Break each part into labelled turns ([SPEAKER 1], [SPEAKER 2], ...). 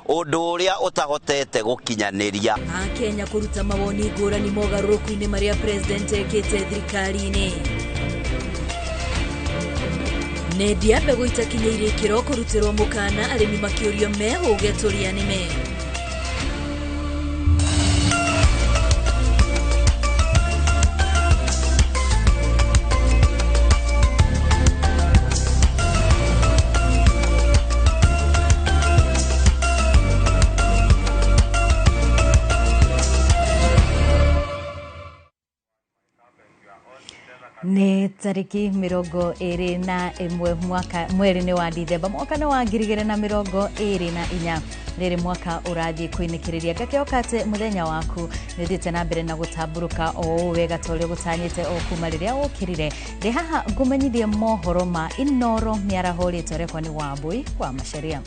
[SPEAKER 1] Ũndũ ũrĩa ũtahotete gũkinyanĩria.
[SPEAKER 2] Akenya kũruta mawoni ngũrani mogarũrũku-inĩ marĩa president ekĩte thirikari-inĩ. Nendia mbegũ itakinyĩire ikĩro kũrutĩrwo mũkana arĩmi makĩũrio mehũge tũria nĩme. Nĩ tarĩki 21 mwaka mweri-inĩ wa Dithemba mwaka nĩ wa 2024. Rĩrĩ mwaka ũrathiĩ kũinĩkĩrĩria, ngakĩhoka atĩ mũthenya waku nĩ ũthiĩte na mbere na gũtambũrũka o ũũ wega ta ũrĩa ũgũtanyĩte o kuma rĩrĩa ũkĩrire. Ndĩ haha ngũmenyithie mohoro ma Inoro mĩaraho, rĩtwa rĩakwa nĩ Wambui wa Macharia.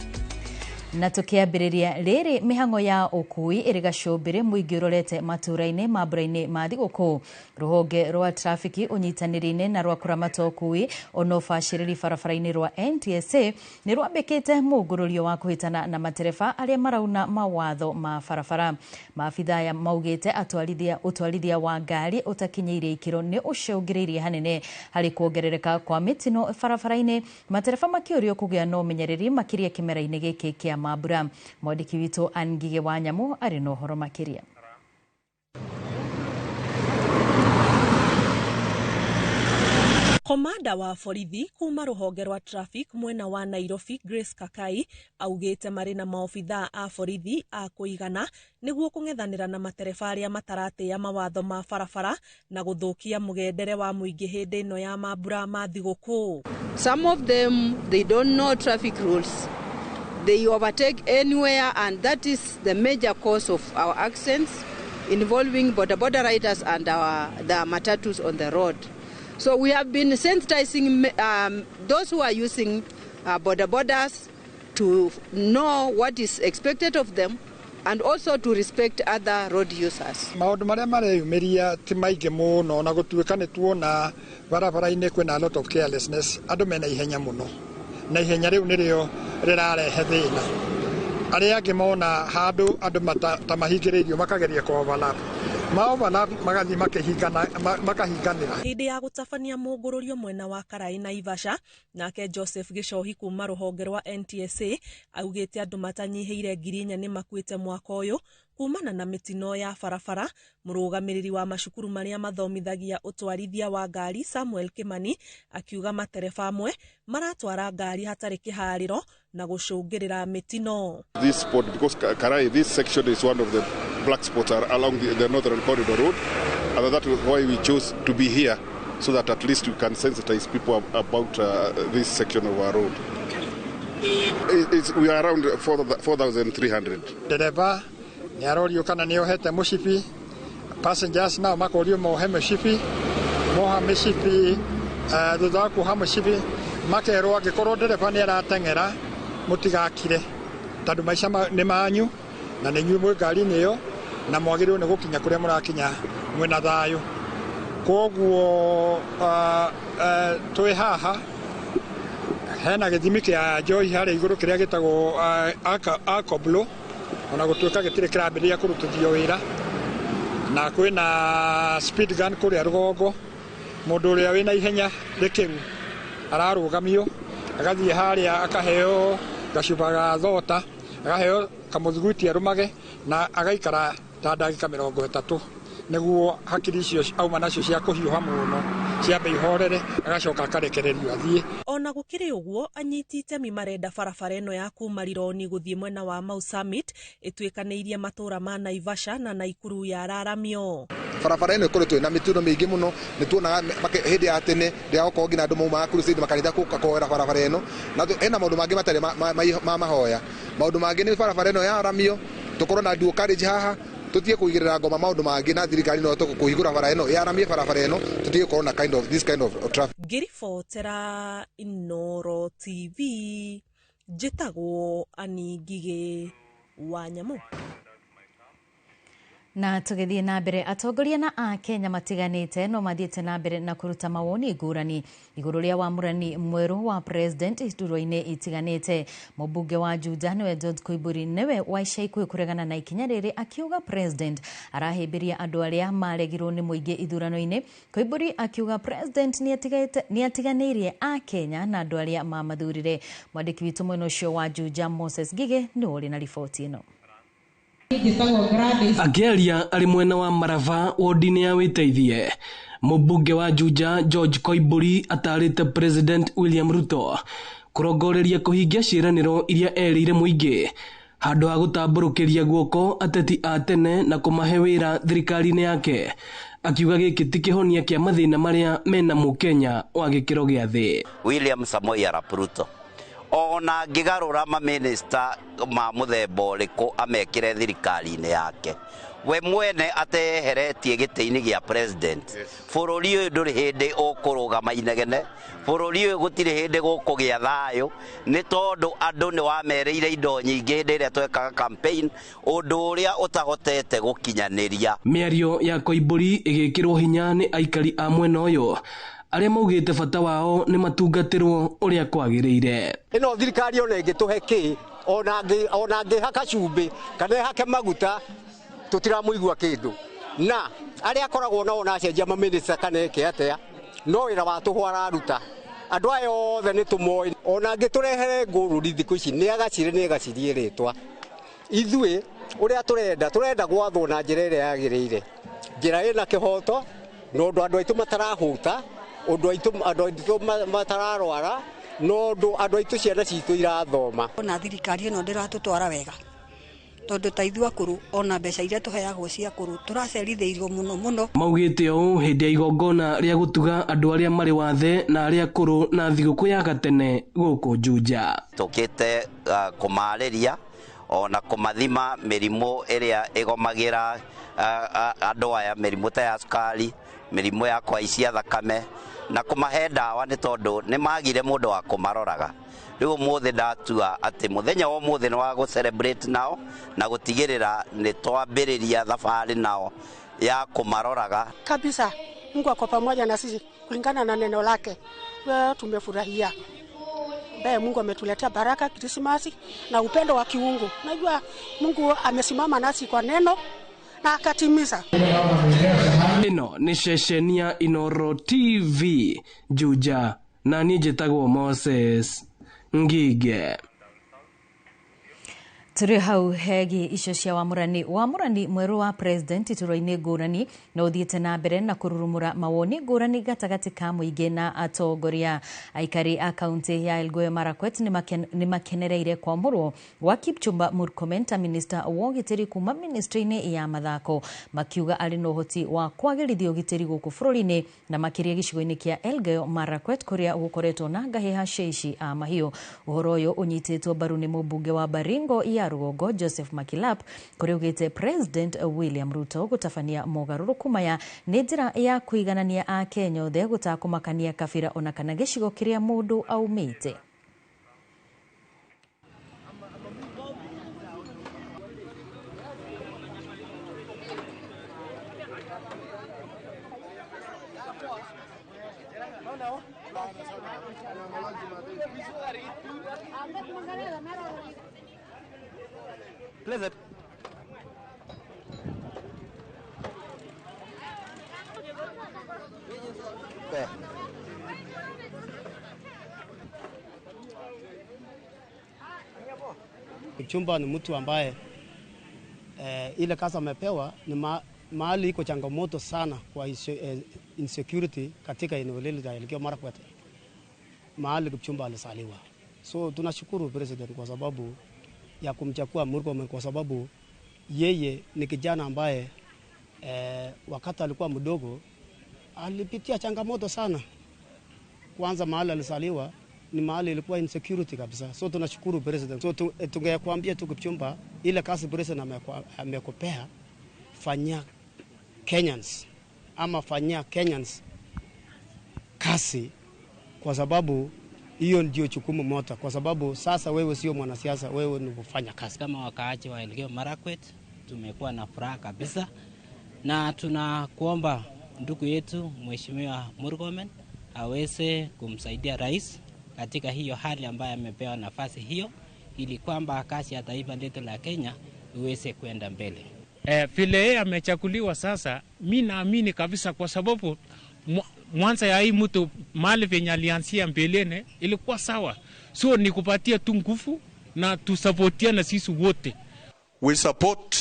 [SPEAKER 2] Na tũkĩambĩrĩria rĩrĩ, mĩhang'o ya ũkui ĩrĩ gacũmbĩrĩ mũingĩ ũrorete matũũra-inĩ mambura-inĩ ma thigũkũ. Rũhonge rwa trafiki ũnyitanĩri-inĩ na rwa kũramata ũkui ona ũbacĩrĩri barabara-inĩ rwa NTSA nĩ rwambĩkĩte mũngũrũrio wa kũhĩtana na matereba arĩa marauna mawatho ma barabara. Maabitha aya maugĩte atwarithia ũtwarithia wa ngari ũtakinyĩirie ikĩro nĩ ũcũngĩrĩirie hanene harĩ kuongerereka kwa mĩtino barabara-inĩ, matereba makĩũrio kũgĩa na ũmenyereri makĩria kĩmera-inĩ gĩkĩ kĩa mambura. Mwandĩki witũ Ann Ngigĩ wa Nyamũ arĩ na ũhoro makĩria.
[SPEAKER 3] Komanda wa borithi kuma rũhonge rwa traffic mwena wa Nairobi Grace Kakai augĩte marĩ na maobithaa a borithi a kũigana nĩguo kũng'ethanĩra na matereba arĩa mataratĩĩa mawatho ma barabara na gũthũkia mũgendere wa mũingĩ hĩndĩ ĩno ya mambura ma thigũkũ.
[SPEAKER 4] Some of them, they don't know traffic rules. They overtake anywhere, and that is the major cause of our accidents involving boda boda riders and the matatus on the road. So we have been sensitizing those who are using boda bodas to know what is expected of them and also to respect other road users.
[SPEAKER 5] Maũndũ marĩa mareyumĩria ti maingĩ mũno, na gũtuĩka nĩ tuona barabara-inĩ kwĩna a lot of carelessness, andũ mena ihenya mũno, na ihenya rĩu nĩrĩo rĩrarehe thĩna. Arĩa angĩ mona handũ andũ ta mahingĩrĩirio makageria kũ overlap, ma overlap magathiĩ makahinganĩra.
[SPEAKER 3] Hĩndĩ ya gũtabania mũngũrũrio mwena wa Karai Naivasha, nake Joseph Gĩcohi kuma rũhonge rwa NTSA augĩte andũ matanyihĩire 4,000 nĩ makuĩte mwaka ũyũ kumana na mĩtino ya barabara. Mũrũgamĩrĩri wa macukuru marĩa mathomithagia ũtwarithia wa ngari Samuel Kimani akiuga matereba amwe maratwara ngari hatarĩ kĩharĩro na gũcũngĩrĩra mĩtino.
[SPEAKER 6] This spot, because Karai, this section is one of the black spots along the northern corridor road, and that is why we chose to be here, so that at least we can sensitize people about this section of our road. We are around 4,300.
[SPEAKER 5] Dereba nĩ arorio kana nĩ ohete mũcibi, passengers nao makorio mohe mũcibi, moha mĩcibi, thutha wa kuoha mũcibi makerwo angĩkorwo ndereba nĩ arateng'era mũtigakire, tondũ maica nĩ manyu na nĩ inyuĩ mwĩ ngari-inĩ ĩyo na mwagĩrĩirwo nĩ gũkinya kũrĩa mũrakinya mwĩna thayũ. Koguo twĩ haha hena gĩthimi kĩa njohi harĩa igũrũ kĩrĩa gĩtagwo alcoblow, ona gũtuĩka gĩtirĩ kĩrambĩrĩria kũrutithio wĩra, na kwĩna speed gun kũrĩa rũgongo. Mũndũ ũrĩa wĩna ihenya rĩkĩru ararũgamio agathiĩ harĩa akaheo gacuba ga thota, akaheo kamũthiguiti arũmage na agaikara ta ndagĩka 30 nĩguo hakiri icio auma nacio cia kũhiũha mũno ciambe ihorere, agacoka akarekererio athiĩ.
[SPEAKER 3] Ona gũkĩrĩ ũguo, anyiti itemi marenda barabara ĩno ya kuma Rironi gũthiĩ mwena wa Mau Summit ĩtuĩkanĩirie matũũra ma Naivasha na Naikuru ya raramio.
[SPEAKER 7] Barabara ĩno ĩkoretwo ĩna mĩtino mĩingĩ mũno, nĩ tuonaga hĩndĩ ya tene rĩrĩa gũkorwo nginya andũ maumaga crusade makanitha kũhoera barabara ĩno, na ĩna maũndũ mangĩ matarĩ ma mahoya. Maũndũ mangĩ nĩ barabara ĩno yararamio, tũkorwo na dual carriage haha, tũtige kũigĩrĩra ngoma maũndũ mangĩ na thirikari no kũhingũra bara ĩno, yaramie barabara ĩno, tũtige gũkorwo na kind of this kind of traffic.
[SPEAKER 3] Ngĩribotera Inooro TV, njĩtagwo Annie Ngigĩ wa Nyamũ.
[SPEAKER 2] Na tũgĩthiĩ na mbere, atongoria na akenya matiganĩte no mathiĩte na mbere na kũruta mawoni ngũrani igũrũ rĩa wamũrani mwerũ wa president iturwa-inĩ itiganĩte. Mũmbunge wa Juja nĩwe George Koimburi nĩwe wa ica ikuhĩ kũregana na ikinya rĩrĩ, akiuga president arahĩmbĩria andũ arĩa maregirwo nĩ mũingĩ ithurano-inĩ. Koimburi akiuga president nĩatiganĩirie akenya na andũ arĩa mamathurire. Mwandĩki witũ mwena ũcio wa Juja Moses Ngige nĩwe ũrĩ na riboti ĩno.
[SPEAKER 8] Akĩaria arĩ mwena wa Marava wodi-inĩ ya Wĩteithie, mũmbunge wa Juja George Koimburi atarĩte President William Ruto kũrongoreria kũhingia ciĩranĩro iria erĩire mũingĩ handũ ha gũtambũrũkĩria guoko ateti a tene na kũmahe wĩra thirikari-inĩ yake, akiuga gĩkĩ ti kĩhonia kĩa mathĩna marĩa mena mũkenya wa gĩkĩro gĩa thĩ.
[SPEAKER 1] William Samoei Arap Ruto ona angĩgarũra maminista ma mũthemba ũrĩkũ amekĩre thirikari-inĩ yake, we mwene ateheretie gĩtĩ-inĩ gĩa president, bũrũri ũyũ ndũrĩ hĩndĩ ũkũrũgama inegene, bũrũri ũyũ gũtirĩ hĩndĩ gũkũgĩa thayũ, nĩ tondũ andũ nĩ wamerĩire indo nyingĩ hĩndĩ ĩrĩa twekaga campaign, ũndũ ũrĩa ũtahotete gũkinyanĩria.
[SPEAKER 8] Mĩario ya Koimburi ĩgĩkĩrwo hinya nĩ aikari a mwena ũyũ arĩa maugĩte bata wao nĩ matungatĩrwo ũrĩa kwagĩrĩire.
[SPEAKER 9] Ĩno thirikari ona ĩngĩtũhe kĩ, ona angĩhaka cumbĩ kana ĩhake maguta, tũtiramũigua kĩndũ. Na arĩa akoragwo nao na acenjia mamĩnĩsta kana eke atĩa, no wĩra wa tũhũ araruta. Andũ aya othe nĩ tũmoĩ, ona angĩtũrehere ngũrũri thikũ ici nĩ agacire, nĩ agacirie rĩtwa. Ithuĩ ũrĩa tũrenda gwathwo na njĩra ĩrĩa yagĩrĩire, njĩra ĩna kĩhoto, na ũndũ andũ aitũ matarahũta, ũndũ andũ aitũ matararwara, na ũndũ andũ aitũ ciana citũ irathoma.
[SPEAKER 10] Ona thirikari ĩno ndĩratũtwara wega, tondũ ta ithuĩ akũrũ ona mbeca iria tũheagwo cia akũrũ tũracerithĩirio mũno mũno.
[SPEAKER 8] Maugĩte ũũ hĩndĩ ya igongona rĩa gũtuga andũ arĩa marĩ wathe na arĩa akũrũ na thigũkũ ya gatene gũkũ Juja.
[SPEAKER 1] Tũkĩte kũmarĩria ona kũmathima mĩrimũ ĩrĩa ĩgomagĩra andũ aya, mĩrimũ ta ya cukari, mĩrimũ ya kũhaicia thakame, na kũmahe ndawa nĩ tondũ nĩ magire mũndũ wa kũmaroraga. Rĩu ũmũthĩ ndatua atĩ mũthenya wa ũmũthĩ nĩ wa gũ celebrate nao na gũtigĩrĩra nĩ twambĩrĩria thabarĩ nao ya kũmaroraga
[SPEAKER 11] kabisa. Mungu ako pamoja na sisi kulingana na neno lake. Wewe tumefurahia ambaye Mungu ametuletea baraka Krismasi na upendo wa kiungu. Najua Mungu amesimama nasi kwa neno na akatimiza.
[SPEAKER 8] Ĩno nĩ ceceni ya Inoro TV Juja, na niĩ njĩtagwo Moses Ngige.
[SPEAKER 2] Tũrĩ hau hegi icio cia wamũrani mwerũ wa president iturwa-inĩ ngũrani na ũthiĩte na mbere na kũrurumũra mawoni ngũrani gatagatĩ ka mũingĩ na atongoria. Aikari a kaunti ya Elgeyo Marakwet nĩ makenereire kwamũrwo gwa Kipchumba Murkomen ta minista wa ũgitĩri kuma ministry-inĩ ya mathako, makiuga arĩ na ũhoti wa kwagĩrithia ũgitĩri gũkũ bũrũri-inĩ na makĩria gĩcigo-inĩ kĩa Elgeyo Marakwet kũrĩa gũkoretwo na ngahĩha cia aici a mahiũ. Ũhoro ũyũ ũnyitĩtwo mbaru nĩ mũmbunge wa Baringo ya Rugongo Joseph Makilap, kũrĩa ugĩte President William Ruto gũtabania mogarũrũku maya nĩ njĩra ya kũiganania akenya othe gũtakũmakania kabira ona kana gĩcigo kĩrĩa mũndũ aumĩte.
[SPEAKER 12] Pleasant.
[SPEAKER 13] Kipchumba ni mtu ambaye ile kazi amepewa ni mahali iko changamoto sana kwa insecurity katika eneo lile la Elgeyo Marakwet, mahali Kipchumba alizaliwa. So tunashukuru president kwa sababu ya kumchagua Murkomen, kwa sababu yeye ni kijana ambaye wakati alikuwa mdogo alipitia changamoto sana. Kwanza mahali alizaliwa ni mahali ilikuwa insecurity kabisa. So tunashukuru president. So tungekuambia tu Kipchumba, ile kazi president amekupea, fanyia Kenyans ama fanyia Kenyans kazi, kwa sababu hiyo ndio jukumu moja, kwa sababu sasa wewe sio mwanasiasa, wewe ni kufanya kazi.
[SPEAKER 14] Kama wakaaji wa Elgeyo Marakwet Tumekuwa na furaha kabisa, na tunakuomba ndugu yetu Mheshimiwa Murkomen aweze kumsaidia rais katika hiyo hali ambayo amepewa nafasi hiyo, ili kwamba kasi ya taifa letu la Kenya iweze kwenda mbele.
[SPEAKER 15] Vile yeye amechaguliwa sasa, mi naamini kabisa, kwa sababu mwanzo ya hii mtu mahali venye alianzia mbeleni ilikuwa sawa, so ni kupatia tu nguvu na tusapotiane sisi wote.
[SPEAKER 16] We support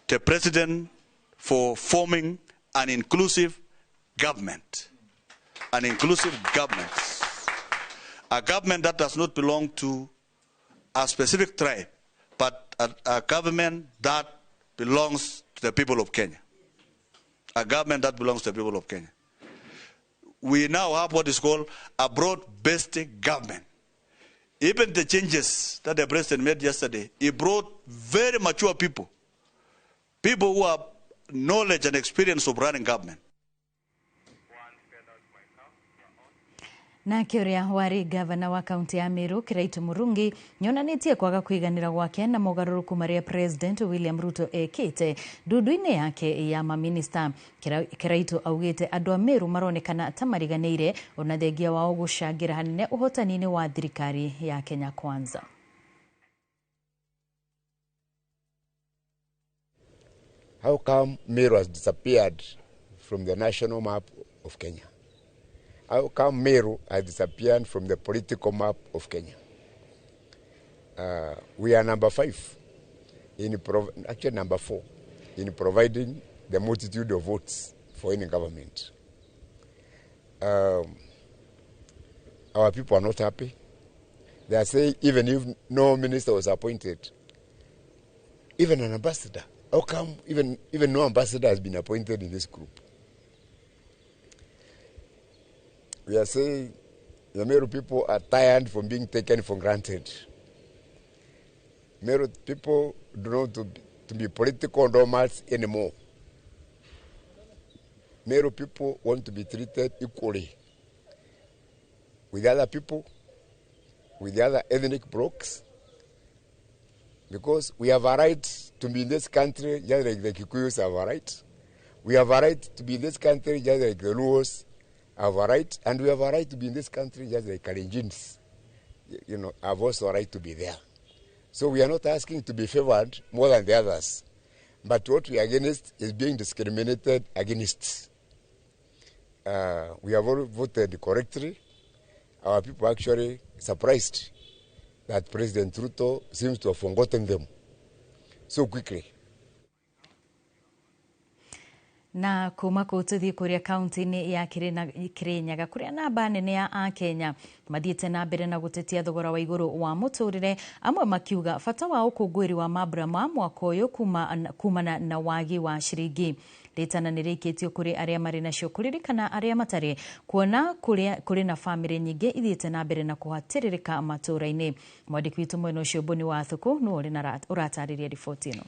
[SPEAKER 16] the president for forming an inclusive government. An inclusive government. A government that does not belong to a specific tribe, but a government that belongs to the people of Kenya. A government that belongs to the people of Kenya. We now have what is called a broad-based government. Even the changes that the president made yesterday, he brought very mature people, people who have knowledge and experience of running government.
[SPEAKER 2] Nake ũrĩa warĩ gavana wa kaunti ya Meru Kiraitu Murungi nĩonanĩtie kwaga kũiganĩra gwake na mogarũrũku marĩa President William Ruto ekĩte ndundu-inĩ yake ya maminista. Kiraitu augĩte andũ a Meru maronekana ta mariganĩire ona thengia wao gũcangĩra hanene ũhotani-inĩ wa thirikari ya Kenya Kwanza.
[SPEAKER 17] How come Meru has disappeared from the national map of Kenya? How come Meru has disappeared from the political map of Kenya? We are number 5, actually number 4, in providing the multitude of votes for any government. Our people are not happy. They are saying even if no minister was appointed, even an ambassador, how come even no ambassador has been appointed in this group? We are saying the Meru people are tired from being taken for granted. Meru people do not to be political nomads anymore. Meru people want to be treated equally with other people, with the other ethnic blocks, because we have a right to be in this country just like the Kikuyus have a right. We have a right to be in this country just like the Luos have a right, and we have a right to be in this country just like Kalenjins, you know, have also a right to be there. So we are not asking to be favored more than the others, but what we are against is being discriminated against. We have all voted correctly. Our people are actually surprised that President Ruto seems to have forgotten them so quickly.
[SPEAKER 2] Na kuma kuu tuthie kuria kaunti-inĩ ya Kirinyaga kuria namba nene ya akenya mathiĩte na mbere na gũtetia thogora wa igũrũ wa mũtũrĩre, amwe makiuga bata wa ũkũngũĩri wa mambura ma mwaka ũyũ kumana na wagi wa ciringi. Rĩtana nĩ rĩikĩtio kũrĩ arĩa marĩ nacio kũririkana arĩa matarĩ, kuona kũrĩ na bamĩrĩ nyingĩ ithiĩte na mbere na kũhatĩrĩrĩka matũũra-inĩ. Mwandĩki witũ mwena ũcio Mbũni wa Thuku nĩwe ũratarĩria riboti ĩno.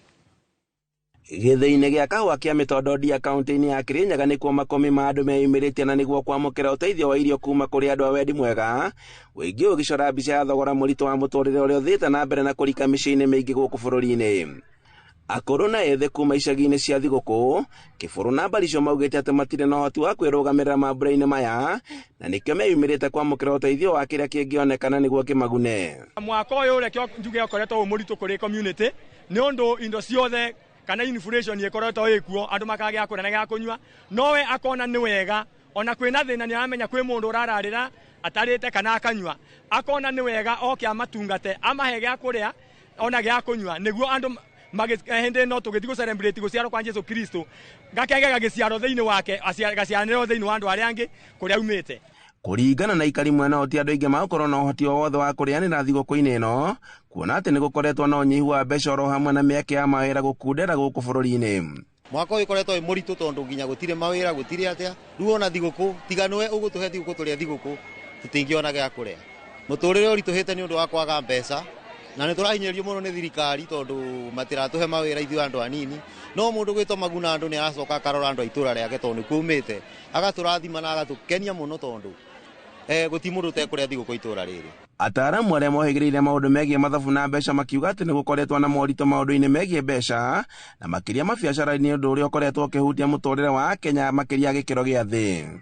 [SPEAKER 18] Gĩthĩinĩ gĩa kahũa kĩa Mĩtondodia kaunti-inĩ ya Kirinyaga nĩkuo makũmi ma andũ meyumĩrĩtie na nĩguo kwamũkĩra ũteithio wa irio kuma kũrĩ andũ a wendi mwega, ũingĩ ũgĩcora mbica ya thogora mũritũ wa mũtũrĩre ũrĩa ũthiĩte na mbere na kũrika mĩciĩ-inĩ mĩingĩ gũkũ bũrũri-inĩ. Akũrũ na ethĩ kuma icagi-inĩ cia thigũkũ Kĩbũrũ na Mbarico maugĩte atĩ matirĩ na ũhoti wa kwĩrũgamĩrĩra mambura-inĩ maya na nĩkĩo meyumĩrĩte kwamũkĩra ũteithio wa kĩrĩa kĩngĩonekana nĩguo kĩmagune.
[SPEAKER 19] Mwaka ũyũ reke njuge ũkoretwo wĩ mũritũ kũrĩ community nĩ ũndũ indo ciothe kana inflation ĩkoretwo ĩkuo, andũ makagĩa kũrĩa na gĩa kũnyua, nowe akona nĩ wega ona kwĩna thĩna nĩ aramenya kwĩ mũndũ ũrararĩra atarĩte kana akanyua, akona nĩ wega oke amatungate amahe gĩa kũrĩa ona gĩa kũnyua nĩguo andũ hĩndĩ ĩno tũgĩthiĩ gũ celebrate gũciarwo kwa Jesu Kristo gakenge gagĩciarwo thĩinĩ wake gaciaranĩrwo thĩinĩ wa andũ arĩa angĩ kũrĩa aumĩte.
[SPEAKER 18] Kũringana na ikari mwena ũyũ ti andũ aingĩ magũkorwo na ũhoti o wothe wa kũrĩanĩra thigũkũ-inĩ ĩno, kuona atĩ nĩ gũkoretwo na ũnyihu wa mbeca oro hamwe na mĩeke ya mawĩra gũkundera gũkũ bũrũri-inĩ.
[SPEAKER 20] Mwaka ũyũ ũkoretwo wĩ mũritũ tondũ nginya gũtirĩ mawĩra gũtirĩ atĩa, rĩu ona thigũkũ tiga nĩwe ũgũtũhe thigũkũ tũrĩa thigũkũ tũtingĩona gĩa kũrĩa. Mũtũrĩre ũritũhĩte nĩ ũndũ wa kwaga mbeca na nĩ tũrahinyĩrĩrio mũno nĩ thirikari tondũ matiratũhe mawĩra ithuĩ andũ anini, no mũndũ gwĩtwo Maguna andũ nĩ aracoka akarora andũ a itũra rĩake tondũ nĩkuo aumĩte, agatũrathima na agatũkenia mũno tondũ Guti mundu utekũrĩa thigũkũ itũra rĩrĩ.
[SPEAKER 18] Ataaramu arĩa mohĩgĩrĩire maũndũ megiĩ mathabu na mbeca makiuga atĩ nĩ gũkoretwo na moritũ maũndũ-inĩ megiĩ mbeca na makĩria mabiacara-inĩ, ũndũ ũrĩa ũkoretwo ũkĩhutia mũtũrĩre wa Kenya makĩria gĩkĩro gĩa thĩ.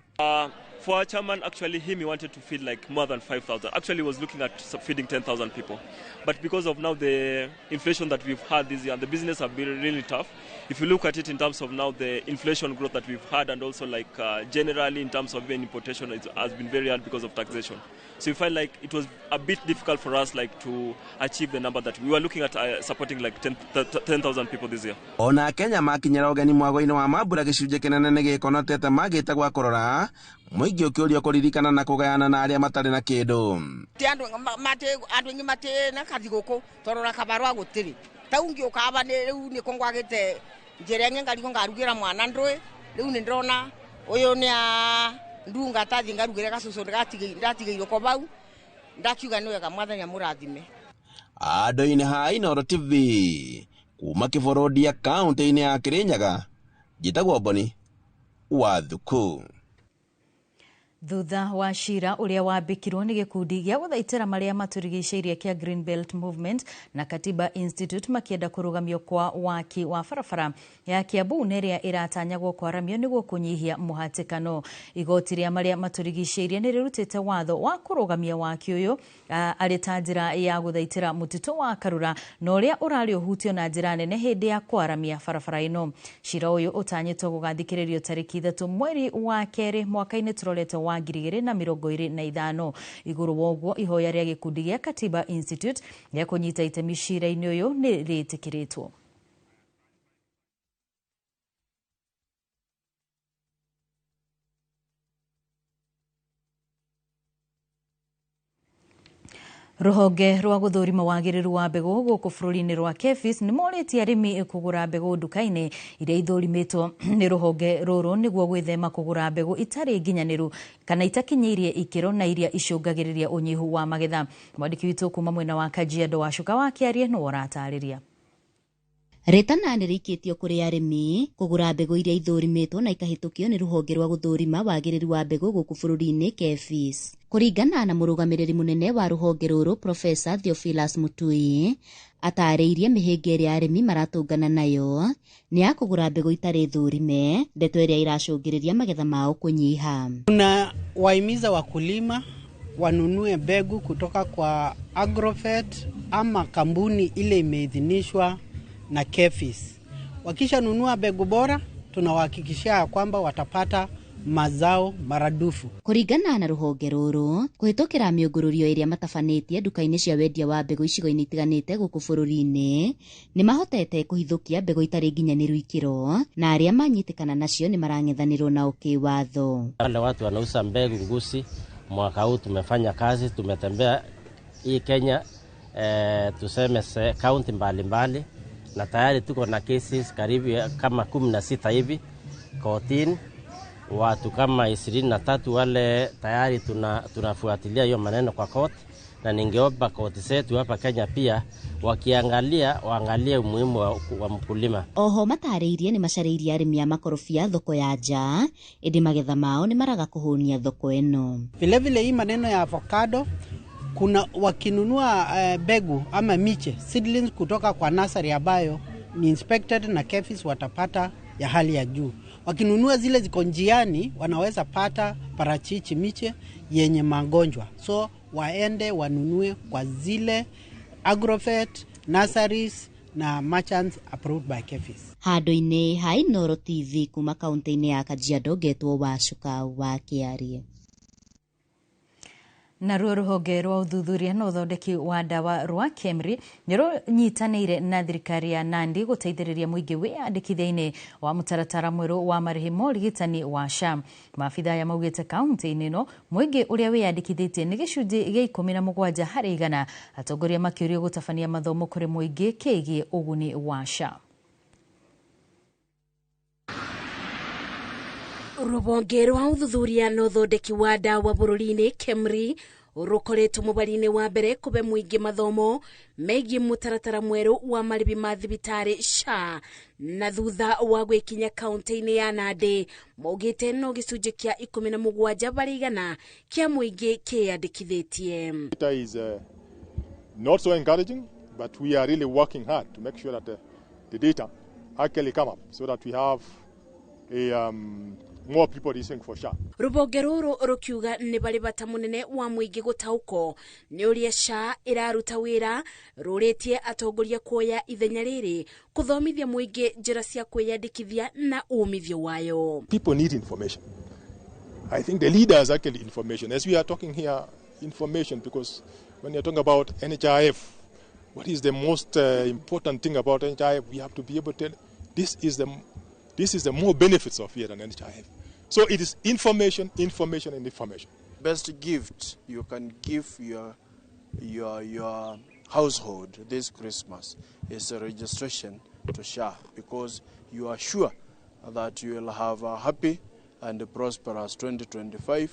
[SPEAKER 21] For our chairman, actually, him, he wanted to feed like more than 5,000. Actually, he was looking at feeding 10,000 people. But because of now the inflation that we've had this year, and the business have been really tough. If you look at it in terms of now the inflation growth that we've had, and also like generally in terms of even importation, it has been very hard because of taxation. So you find like it was a bit difficult for us like to achieve the number that we were looking at supporting like 10,000 people this year.
[SPEAKER 18] Ona Kenya makinyĩra ũgeni mwago-inĩ wa mambura gĩcunjĩ kĩnene nĩ gĩkonotete magĩte gwa kũrora mũingĩ ũkĩũrio kũririkana na kũgayana na arĩa matarĩ na kĩndũ.
[SPEAKER 22] Ti andu mate andu ingi mate na kathiguku torora kabarwa gutiri tau ngiuka aba ni riu ni kongwagite njira ingi ngarigwo ngarugira mwana ndui riu ni ndrona uyu ni a ndunga tathi ngarugire gacucu ndatigeirwo ko bau ndakiuga ni wega Mwathani amurathime.
[SPEAKER 18] Andũ-inĩ ha Inooro TV kuma Kĩbũrũndia kaũntĩ-inĩ ya Kĩrĩnyaga, njĩtagwo Boni wa Thuku.
[SPEAKER 2] Thutha wa cira ũrĩa wambĩkirwo nĩ gĩkundi gĩa gũthaitĩra marĩa matũrigicĩirie kĩa Green Belt Movement na Katiba Institute makĩenda kũrũgamio kwa waki wa barabara ya Kiambu na ĩrĩa ĩratanyagwo kwaramio nĩguo kũnyihia mũhatĩkano. Igoti rĩa marĩa matũrigicĩirie nĩ rĩrutĩte watho wa kũrũgamia waki ũyũ arĩ ta njĩra ya gũthaitĩra mũtitũ wa Karura na ũrĩa ũrarĩ ũhutio na njĩra nene hĩndĩ ya kwaramia barabara ĩno. Cira ũyũ ũtanyĩtwo gũgathikĩrĩrio tarĩki 3 mweri wa kerĩ mwaka-inĩ tũrorete wa 2025. Igũrũ wa ũguo ihoya rĩa gĩkundi gĩa Katiba Institute rĩa kũnyita itemi cira-inĩ ũyũ nĩ rĩtĩkĩrĩtwo. Rũhonge rwa gũthũrima wagĩrĩru wa mbegũ gũkũ bũrũri-inĩ rwa KEPHIS nĩ morĩtie arĩmi kũgũra mbegũ nduka-inĩ iria ithũrimĩtwo nĩ rũhonge rũrũ nĩguo gwĩthema kũgũra mbegũ itarĩ nginyanĩru kana itakinyĩirie ikĩro na iria icũngagĩrĩria ũnyihu wa magetha. Mwandĩki witũ kuma mwena wa Kajiado Wacuka wa Kĩarie nĩwe ũratarĩria.
[SPEAKER 23] Rĩtana nĩ rĩikĩtio kũrĩ arĩmi kũgũra mbegũ iria ithũrimĩtwo na ikahĩtũkio nĩ rũhonge rwa gũthũrima wagĩrĩru wa mbegũ gũkũ bũrũri-inĩ KEPHIS. Kũringana na mũrũgamĩrĩri mũnene wa rũhonge rũrũ Profesa Theophilus Mutui, atarĩirie mĩhĩnga ĩrĩa arĩmi maratũngana nayo nĩ ya kũgũra mbegũ itarĩ thũrime, ndeto ĩrĩa ĩracũngĩrĩria magetha mao kũnyiha.
[SPEAKER 24] Tunawahimiza wakulima wanunue mbegu kutoka kwa Agrovet ama kampuni ile imeidhinishwa na KEPHIS. Wakisha nunua mbegu bora, tunawahakikishia kwamba watapata mazao maradufu.
[SPEAKER 23] Kũringana na rũhonge rũrũ, kũhĩtũkĩra mĩũngũrũrio ĩrĩa matabanĩtie nduka-inĩ cia wendia wa mbegũ icigo-inĩ itiganĩte gũkũ bũrũri-inĩ, nĩ mahotete kũhithũkia mbegũ itarĩ nginyanĩru ikĩro na arĩa manyitĩkana nacio nĩ marang'ethanĩrwo nao kĩwatho.
[SPEAKER 25] Wale watu wanauza mbegu ngusi, mwaka huu tumefanya kazi, tumetembea hii Kenya, tuseme kaunti mbalimbali, na tayari tuko na cases karibu kama 16 hivi kotini, watu kama 23 wale tayari tunafuatilia hiyo maneno kwa court, na ningeomba court zetu hapa Kenya pia wakiangalia waangalie umuhimu wa mkulima.
[SPEAKER 23] Oho matarĩirie nĩ macarĩirie arĩmi a makorobia thoko ya nja, ĩndĩ magetha mao nĩ maraga kũhũnia thoko ĩno.
[SPEAKER 24] Vile vile hii maneno ya avocado, kuna wakinunua mbegu ama miche seedlings kutoka kwa nursery ambayo ni inspected na KEPHIS watapata ya hali ya juu. Wakinunua zile ziko njiani wanaweza pata parachichi miche yenye magonjwa. So waende wanunue kwa zile Agrovet, nurseries na merchants approved by KEPHIS.
[SPEAKER 23] Handũ-inĩ ha Inooro TV kuma kaunti-inĩ ya Kajiado ngetwo Wacuka wa Kĩarie.
[SPEAKER 2] Naruo rũhonge rwa ũthuthuria na ũthondeki wa ndawa rwa KEMRI nĩ rũnyitanĩire na thirikari ya Nandi gũteithĩrĩria mũingĩ wĩyandĩkithia-inĩ wa mũtaratara mwerũ wa marĩhi ma ũrigitani wa SHA. Maabitha aya maugĩte kaunti-inĩ ĩno mũingĩ ũrĩa wĩyandĩkithĩtie nĩ gĩcunjĩ gĩa 17 harĩ igana. Atongoria makĩũrio gũtabania mathomo kũrĩ mũingĩ kĩgiĩ ũguni wa SHA.
[SPEAKER 26] Rũhonge rwa ũthuthuria na ũthondeki wa ndawa bũrũri-inĩ KEMRI
[SPEAKER 3] Rukoretwo mubari-inĩ wa mbere kũbe mũingĩ mathomo megiĩ mũtaratara mwerũ wa marĩbi ma thibitarĩ SHA na thutha wa gwĩkinya kaunti-inĩ ya Nandi maugĩte no gĩcunjĩ kĩa 17 barĩ igana kĩa mũingĩ kĩyandĩkithĩtie.
[SPEAKER 4] Data is not so encouraging, but we are really working hard to make sure that the data actually come up so that we have a more people registering for SHA.
[SPEAKER 3] Rubonge ruru rukiuga nĩ bari bata munene wa mũingĩ gũtaũkwo nĩ ũrĩa SHA ĩraruta wĩra, rũrĩtie atongoria kuoya ithenya rĩrĩ kũthomithia mũingĩ njĩra cia kwĩyandĩkithia na umithio wayo.
[SPEAKER 4] People need information. I think the leaders actually information. As we are talking here, information, because when you're talking about NHIF, what is the most important thing about NHIF? We have to be able to tell this is the more benefits of here than NHIF. So it is information, information, and information.
[SPEAKER 5] Best gift you can give your household this Christmas is a registration to SHA, because you are sure that you will have a happy and prosperous 2025,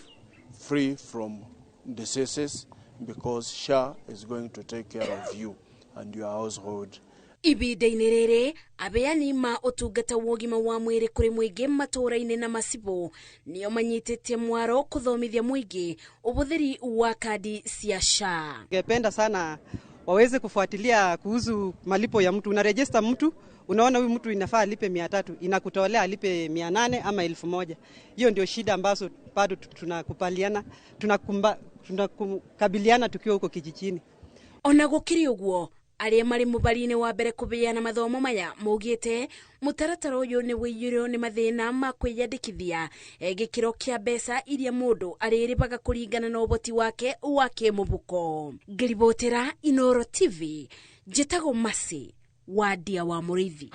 [SPEAKER 5] free from diseases, because SHA is going to take care of you and your household.
[SPEAKER 3] Ibinda-inĩ rĩrĩ abeani ma ũtungata wa ũgima wa mwĩrĩ kũrĩ mũingĩ matũũra-inĩ na macibũ nĩo manyitĩtie mwaro kũthomithia mũingĩ ũhũthĩri wa kadi cia SHA.
[SPEAKER 6] Ningependa sana waweze kufuatilia kuhusu malipo ya mtu. Unarejista mtu, unaona huyu mtu inafaa alipe 300, inakutolea alipe 800 ama 1000. Hiyo ndio shida ambazo bado tunakubaliana, tunakabiliana tukiwa huko kijijini.
[SPEAKER 3] Ona gũkĩrĩ ũguo, arĩa marĩ mũbari-inĩ wa mbere kũbeana mathomo maya maugĩte mũtaratara ũyũ nĩ wĩiyũirwo nĩ mathĩna ma kwĩyandĩkithia gĩkĩro kĩa mbeca iria mũndũ arĩrĩbaga kũringana na ũhoti wake wa kĩmũbuko. Ngĩribotera Inoro TV, njĩtagwo Mercy Wandia wa Mũrĩithi.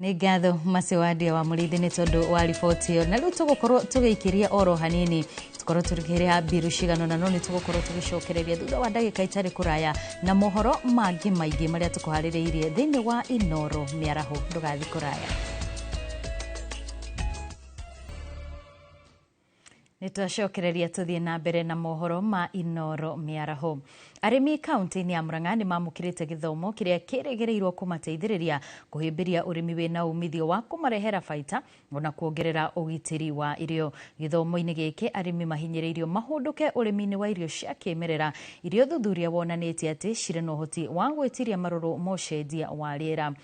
[SPEAKER 2] Nĩ ngatho Mercy Wandia wa Mũrĩithi nĩ tondũ wa riboti ĩyo. Na rĩu tũgũkorwo tũgĩikĩria oro hanini, tũkorwo tũkĩrĩha mbiru cigana na no nĩ tũgũkorwo tũgĩcokereria thutha wa ndagĩka itarĩ kũraya na mohoro mangĩ maingĩ marĩa tũkũharĩrĩirie thĩinĩ wa Inoro mĩaraho. Ndũgathiĩ kũraya. Nĩ twacokereria tũthiĩ na mbere na mohoro ma Inoro mĩaraho. Arĩmi kaunti-inĩ ya Murang'a nĩ mamũkĩrĩte gĩthomo kĩrĩa kĩrĩgĩrĩirwo kũmateithĩrĩria kũhĩmbĩria ũrĩmi wĩna umithio wa kũmarehera baita ona kuongerera ũgitĩri wa irio. Gĩthomo-inĩ gĩkĩ arĩmi mahinyĩrĩirio mahũndũke ũrĩmi-inĩ wa irio cia kĩmerera iria ũthuthuria wonanĩtie atĩ cirĩ na ũhoti wa gwĩtiria marũrũ ma ũcenjia wa rĩera.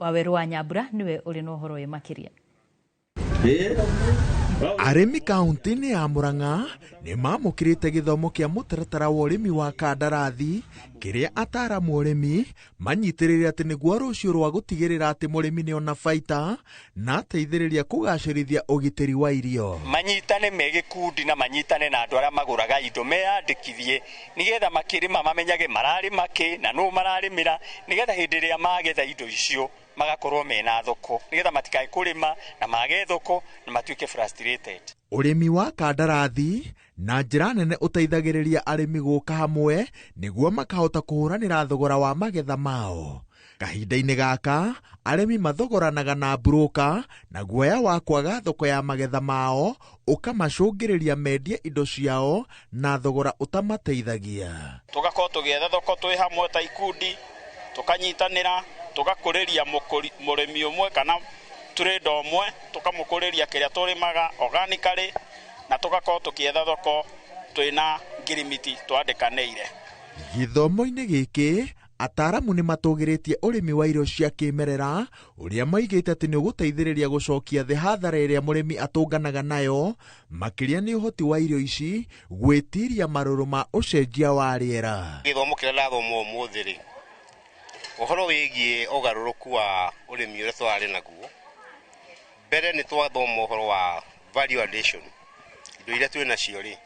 [SPEAKER 2] Waweru wa Nyambura nĩwe ũrĩ na ũhoro ũyũ makĩria.
[SPEAKER 7] Arĩmi kaunti-inĩ ya Murang'a nĩ mamũkĩrĩte gĩthomo kĩa mũtaratara wa ũrĩmi wa kandarathi kĩrĩa ataaramu ũrĩmi manyitĩrĩire atĩ nĩguo rũciũ rwa gũtigĩrĩra atĩ mũrĩmi nĩona baita na ateithĩrĩria kũgacĩrithia ũgitĩri wa irio.
[SPEAKER 26] Manyitane me gĩkundi na manyitane na andũ arĩa magũraga indo meyandĩkithie nĩgetha makĩrĩma mamenyage mararĩma kĩ na nũ mararĩmĩra, nĩgetha hĩndĩ ĩrĩa magetha indo icio magakorwo mena thoko, nĩgetha matikae kũrĩma na mage thoko na matuĩke frustrated.
[SPEAKER 7] Ũrĩmi wa kandarathi na njĩra nene ũteithagĩrĩria arĩmi gũka hamwe nĩguo makahota kũhũranĩra thogora wa magetha mao. Kahinda-inĩ gaka arĩmi mathogoranaga na mburũka na guoya wa kwaga thoko ya magetha mao ũkamacũngĩrĩria mendie indo ciao na thogora ũtamateithagia.
[SPEAKER 27] Tũgakorwo tũgĩetha thoko twĩ hamwe ta ikundi, tũkanyitanĩra, tũgakũrĩria mũrĩmi ũmwe kana trader ũmwe, tũkamũkũrĩria kĩrĩa tũrĩmaga organically, na tũgakorwo tũkĩetha thoko twĩna ngirimiti twandĩkanĩire.
[SPEAKER 7] Gĩthomo-inĩ gĩkĩ ataaramu nĩ matũgĩrĩtie ũrĩmi wa irio cia kĩmerera ũrĩa maigĩte atĩ nĩ ũgũteithĩrĩria gũcokia thĩ hathara ĩrĩa mũrĩmi atũnganaga nayo, makĩria nĩ ũhoti wa irio ici gwĩtiria marũrũ ma ũcenjia wa rĩera.
[SPEAKER 28] Gĩthomo kĩrĩa ndathoma ũmũthĩ rĩ, ũhoro wĩgiĩ ũgarũrũku wa ũrĩmi ũrĩa tũrarĩ naguo, mbere nĩ twathoma ũhoro wa value addition. Indo iria twĩ nacio rĩ,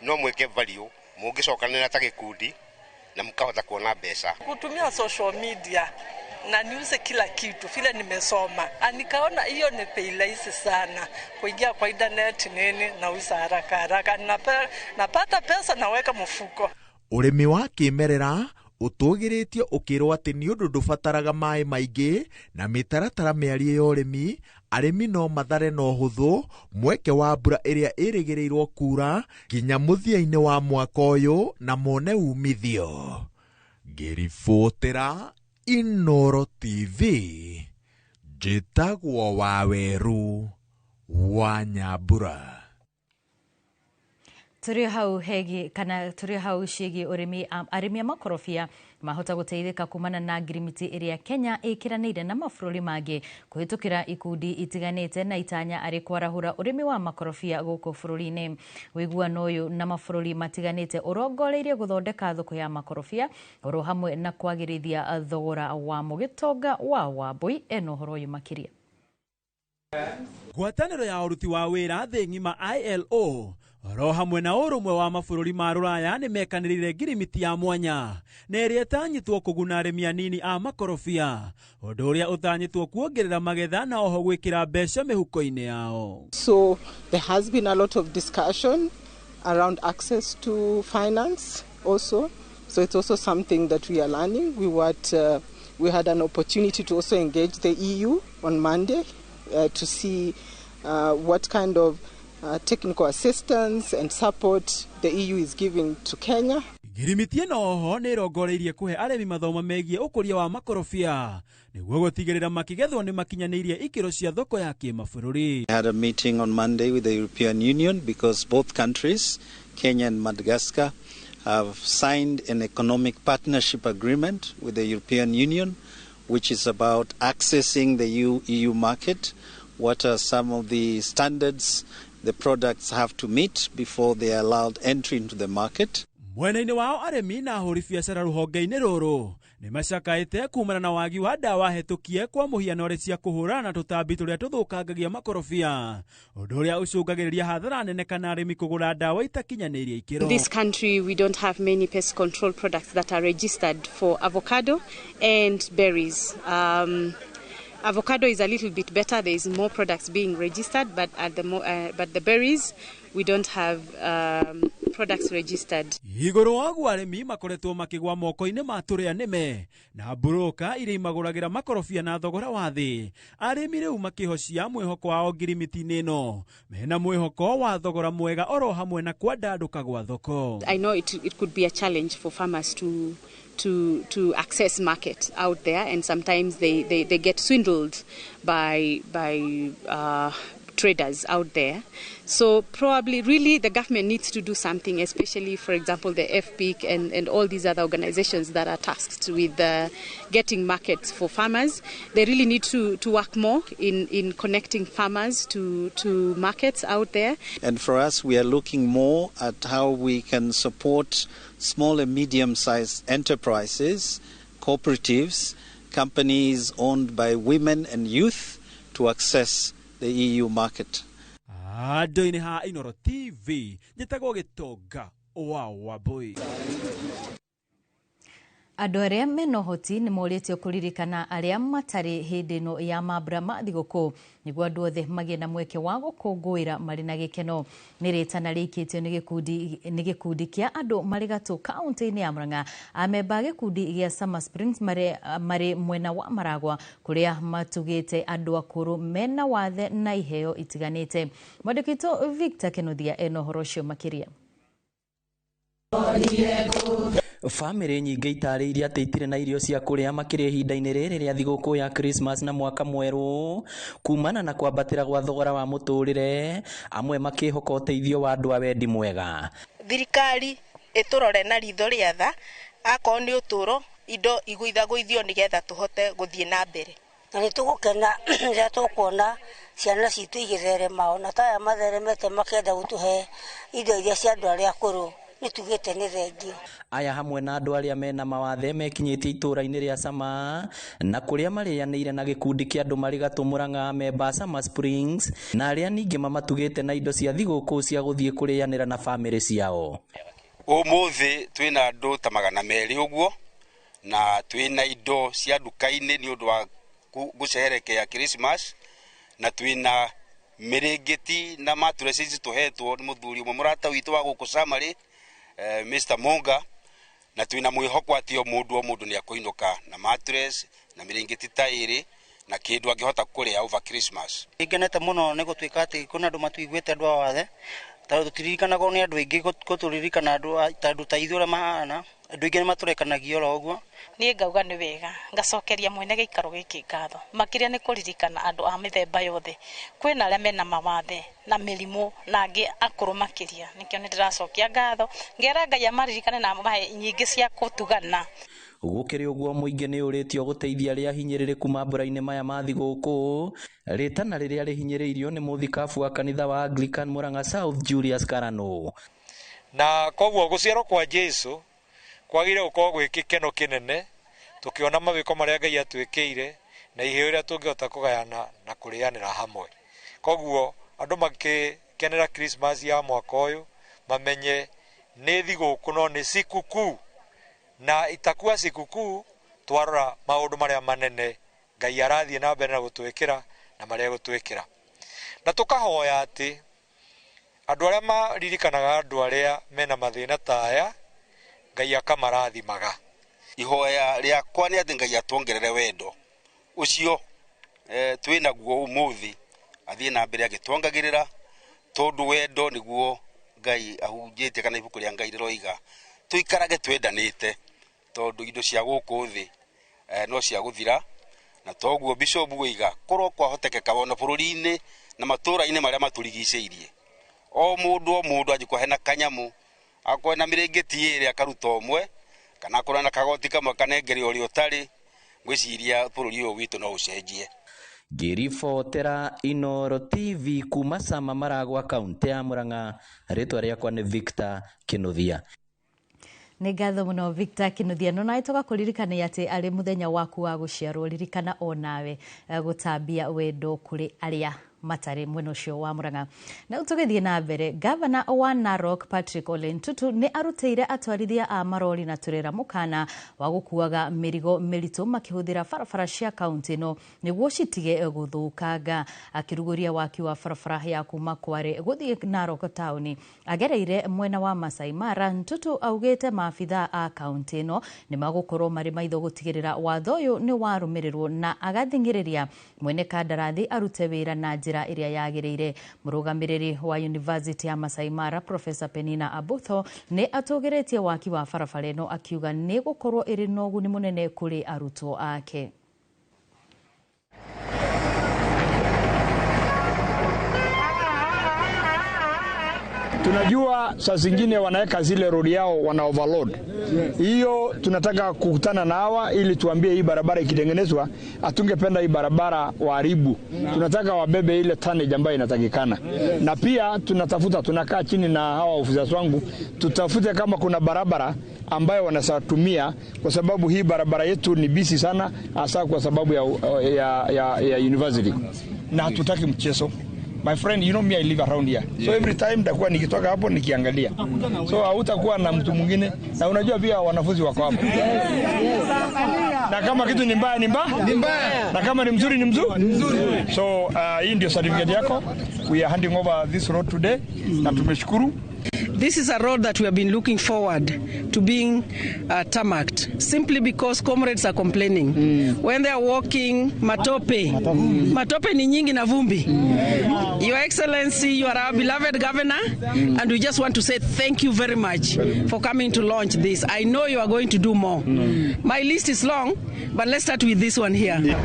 [SPEAKER 28] no mwĩke value mũngĩcokanĩra ta gĩkundi na mkahota kuona mbeca.
[SPEAKER 29] Kutumia social media na niuze kila kitu vile nimesoma, nikaona hiyo ni bei rahisi sana. Kuingia kwa internet nini, nauza haraka haraka, napata pesa naweka mfuko.
[SPEAKER 7] Ũrĩmi wa kĩmerera ũtũgĩrĩtio ũkĩrwo atĩ nĩ ũndũ ndũbataraga maĩ maingĩ na mĩtaratara mĩarie ya ũrĩmi, Arĩmi no mathare na ũhũthũ mweke wa mbura ĩrĩa ĩrĩgĩrĩirwo kura nginya mũthia-inĩ wa mwaka ũyũ na mone umithio. Ngĩribotera Inooro TV, njĩtagwo Waweru wa Nyambura.
[SPEAKER 2] Tũrĩ hau hegi kana tũrĩ hau ciĩgiĩ ũrĩmi, arĩmi a makorobia mahota gũteithĩka kumana na ngirimiti ĩrĩa Kenya ĩkĩranĩire na mabũrũri mangĩ kũhĩtũkĩra ikundi itiganĩte na itanya arĩ kwarahũra ũrĩmi wa makorobia gũkũ bũrũri-inĩ. Ũiguano ũyũ na mabũrũri matiganĩte ũrongoreirie gũthondeka thoko ya makorobia oro hamwe na kwagĩrithia thogora wamo. Gĩtonga wa Wambui ena ũhoro ũyũ makĩria.
[SPEAKER 1] Ngwatanĩro ya ũruti wa wĩra thĩ ng'ima ILO oro hamwe na ũrũmwe wa mabũrũri ma rũraya nĩ mekanĩrĩire ngirimiti ya mwanya na ĩrĩa ĩtanyĩtwo kũguna arĩmi anini a makorobia, ũndũ ũrĩa ũtanyĩtwo kuongerera magetha na oho gwĩkĩra mbeca mĩhuko-inĩ yao.
[SPEAKER 8] So there has been a lot of discussion around access to finance also. So it's also something that we are learning. We had an opportunity to also engage the EU on Monday to see what kind of technical assistance and support the EU is giving to Kenya.
[SPEAKER 1] Ngirimiti ĩno oho nĩ ĩrongoreirie kũhe arĩmi mathomo megiĩ ũkũria wa makorobia nĩguo gũtigĩrĩra makĩgethwo nĩ makinyanĩirie ikĩro cia thoko ya kĩmabũrũri.
[SPEAKER 9] I had a meeting on Monday with the European Union because both countries, Kenya and Madagascar, have signed an economic partnership agreement with the European Union, which is about accessing the EU market. What are some of the standards the products have to meet before they are allowed entry into the market?
[SPEAKER 1] Mwena-inĩ wao arĩmi na ahũri biacara rũhonge-inĩ rũrũ nĩ macakaĩte kumana na wagi wa ndawa hetũkie kwa mũhiano arĩ cia kũhũrana na tũtambi tũrĩa tũthũkangagia makorobia, ũndũ ũrĩa ũcũngagĩrĩria hathara nene kana arĩmi kũgũra ndawa itakinyanĩirie ikĩro.
[SPEAKER 10] In this country we don't have many pest control products that are registered for avocado and berries. Avocado is a little bit better. There is more products being registered, but at the but the berries we don't have products registered.
[SPEAKER 1] Igũrũ waguo arĩmi makoretwo makĩgwa moko-inĩ ma tũrĩa nĩme na mburũka iria imagũragĩra makorobia na thogora wa thĩ. Arĩmi rĩu makĩhocia mwĩhoko wao ngirimiti-inĩ ĩno mena mwĩhoko wa thogora mwega oro hamwe na kwandandũka gwa thoko.
[SPEAKER 10] I know it could be a challenge for farmers to access market out there, and sometimes they get swindled by traders out there. So probably really the government needs to do something, especially for example the FPIC and all these other organizations that are tasked with getting markets for farmers. They really need to work more in connecting farmers to markets out there.
[SPEAKER 9] And for us, we are looking more at how we can support small and medium-sized enterprises, cooperatives, companies owned by women and youth to access the EU market.
[SPEAKER 1] Andũ-inĩ ha Inooro TV, njĩtagwo Gĩtonga wa Wambui.
[SPEAKER 2] Andũ arĩa mena ũhoti nĩ morĩtio kũririkana arĩa matarĩ hĩndĩ ĩno ya mambura ma thigũkũ nĩguo andũ othe magĩe na mweke wa gũkũngũĩra marĩ na gĩkeno. Nĩ rĩtana rĩikĩtio nĩ gĩkundi kĩa andũ marĩ gatũ kaunti-inĩ ya Murang'a. Amemba a gĩkundi gĩa Summer Springs marĩ mwena wa Maragwa kũrĩa matugĩte andũ akũrũ mena wathe na iheo itiganĩte. Mwandĩki witũ Victor Kinuthia ena ũhoro ũcio makĩria.
[SPEAKER 11] Bamĩrĩ nyingĩ itarĩirie atĩ itirĩ na irio cia kũrĩa makĩria ihinda-inĩ rĩrĩ rĩa thigũkũ ya Christmas na mwaka mwerũ kumana na kwambatĩra gwa thogora wa mũtũrĩre, amwe makĩhoka ũteithio wa andũ a wendi mwega.
[SPEAKER 12] Thirikari ĩtũrore na ritho rĩa tha, akorwo nĩ ũtũro indo igũithagũithio nĩgetha tũhote gũthiĩ na mbere.
[SPEAKER 13] Na nĩ tũgũkena rĩrĩa tũkuona ciana citũ igĩtherema, ona ta aya matheremete makĩenda gũtũhe indo iria cia andũ arĩa akũrũ. Nĩtugĩte nĩ thengiũ.
[SPEAKER 11] Aya hamwe na andũ arĩa mena mawathe mekinyĩtie itũũra-inĩ rĩa Sama na kũrĩa marĩanĩire na gĩkundi kĩa andũ marĩ gatũ Murang'a memba Summer Springs na arĩa ningĩ mamatugĩte na indo cia thigũkũ cia gũthiĩ kũrĩanĩra na bamĩrĩ ciao.
[SPEAKER 28] Ũmũthĩ twĩna andũ ta 200 ũguo na twĩna indo cia nduka-inĩ nĩ ũndũ wa gũceherekea Christmas na twĩna mĩrĩngĩti na mattresses tũhetwo nĩ mũthuri ũmwe mũrata witũ wa gũkũ Samarĩ, Mr. Monga, na twina mwĩhoko atĩ o mũndũ nĩ akũinũka na mattress na mĩrĩngĩti ta ĩrĩ Na kĩndũ angĩhota kũrĩa over Christmas.
[SPEAKER 14] Ngenete mũno nĩ gũtuĩka atĩ kwĩna andũ matuiguĩte andũ a wathe, tondũ tũtiririkanagwo nĩ andũ aingĩ, gũtũririkana andũ ta andũ ta ithuĩ ũrĩa mahana, andũ aingĩ nĩ matũrekanagia oro ũguo.
[SPEAKER 15] Niĩ ngauga nĩ wega, ngacokeria mwene gĩikaro gĩkĩ ngatho, makĩria nĩ kũririkana andũ a mĩthemba yothe. Kwĩna arĩa mena mawathe na mĩrimũ na angĩ akũrũ makĩria, nĩkĩo nĩ ndĩracokia ngatho, ngera Ngai amaririkane na amahe nyingĩ cia kũtugana.
[SPEAKER 11] Gũkĩrĩ ũguo, mũingĩ nĩ ũrĩtio gũteithia arĩa ahinyĩrĩrĩku mambũra-inĩ maya ma thigũkũ, rĩtana rĩrĩa rĩhinyĩrĩirio nĩ mũthikabu wa kanitha wa Anglican Murang'a South Julius Karano.
[SPEAKER 16] Na koguo gũciarwo kwa Jesu kwagĩrĩire gũkorwo gwĩ gĩkeno kĩnene, tũkĩona mawĩko marĩa Ngai atwĩkĩire na iheo iria tũngĩhota kũgayana na kũrĩanĩra hamwe. Koguo andũ makĩkenera Christmas ya mwaka ũyũ mamenye nĩ thigũkũ no nĩ sikukuu, na itakuwa sikukuu twarora maũndũ marĩa manene Ngai arathiĩ na mbere na gũtwĩkĩra na marĩa egũtwĩkĩra. Na tũkahoya atĩ andũ arĩa maririkanaga andũ arĩa mena mathĩna ta aya, Ngai akamarathimaga.
[SPEAKER 28] Ihoya rĩakwa nĩ atĩ Ngai atuongerere wendo ũcio twĩ naguo ũmũthĩ, athiĩ na mbere agĩtuongagĩrĩra, tondũ wendo nĩguo Ngai ahunjĩtie, kana ibuku rĩa Ngai rĩroiga tũikarage twendanĩte, tondũ indo cia gũkũ thĩ no cia gũthira. Na toguo Bishop woiga korwo kwahotekeka ona bũrũri-inĩ na matũũra-inĩ marĩa matũrigicĩirie, o mũndũ o mũndũ angĩkorwo hena kanyamũ, akorwo na mĩrĩngĩti ĩrĩ akaruta ũmwe, kana akorwo na kagoti kamwe kanengere ũrĩa ũtarĩ, ngwĩciria bũrũri ũyũ witũ no ũcenjie.
[SPEAKER 11] Ngĩribotera Inooro TV kuma Sama Maragwa, kaũntĩ ya Murang'a, rĩtwa rĩakwa nĩ Victor Kinuthia.
[SPEAKER 2] Nĩ ngatho mũno Victor Kinuthia. No nawe tũgakũririkania atĩ arĩ mũthenya waku wa gũciarwo, ririkana o nawe gũtambia wendo kũrĩ arĩa matarĩ mwena ũcio wa Murang'a. Na tũgĩthiĩ na mbere, gavana wa Narok Patrick Ole Ntutu nĩ arutĩire atwarithia a marori na turera mũkana wa gũkuaga mĩrigo mĩritũ makĩhũthĩra barabara cia kaũntĩ ĩno nĩguo citige gũthũkanga. Akĩrugũria waki wa barabara ya kuma Kware gũthiĩ Narok taũni agereire mwena wa Masai Mara, Ntutu augĩte maabithaa a kaũntĩ ĩno nĩ magũkorwo marĩ maitho gũtigĩrĩra watho ũyũ nĩ warũmĩrĩrwo, na agathing'ĩrĩria mwene kandarathi arute wĩra na njĩra ĩrĩa yagĩrĩire. Mũrũgamĩrĩri wa University ya Masai Mara Professor Penina Abutho nĩ atũgĩrĩtie waki wa barabara ĩno, akiuga nĩ gũkorwo ĩrĩ na ũguni mũnene kũrĩ arutwo ake.
[SPEAKER 17] Tunajua saa zingine wanaweka zile roli yao wana overload. Hiyo tunataka kukutana na hawa ili tuambie hii barabara ikitengenezwa, hatungependa hii barabara waharibu. Tunataka wabebe ile tonnage ambayo inatakikana. Na pia tunatafuta, tunakaa chini na hawa ofisa wangu, tutafute kama kuna barabara ambayo wanasatumia, kwa sababu hii barabara yetu ni busy sana, hasa kwa sababu ya university. Na hatutaki mchezo. My friend, you know me, I live around here. So every time nitakuwa nikitoka hapo nikiangalia. So hautakuwa na mtu mwingine. Na unajua pia wanafunzi wako hapo. Na kama kitu ni mbaya ni mbaya, ni mbaya. Na kama ni mzuri ni mzuri, mzuri. So hii ndio certificate yako. We are handing over this road today. Na tumeshukuru.
[SPEAKER 18] This is a road that we have been looking forward to being tarmacked, simply because comrades are complaining. When they are walking, matope. Matope ni nyingi na vumbi. Your Excellency, you are our beloved governor, and we just want to say thank you very much for coming to launch this. I know you are going to do more. My list is long, but let's start with this one here.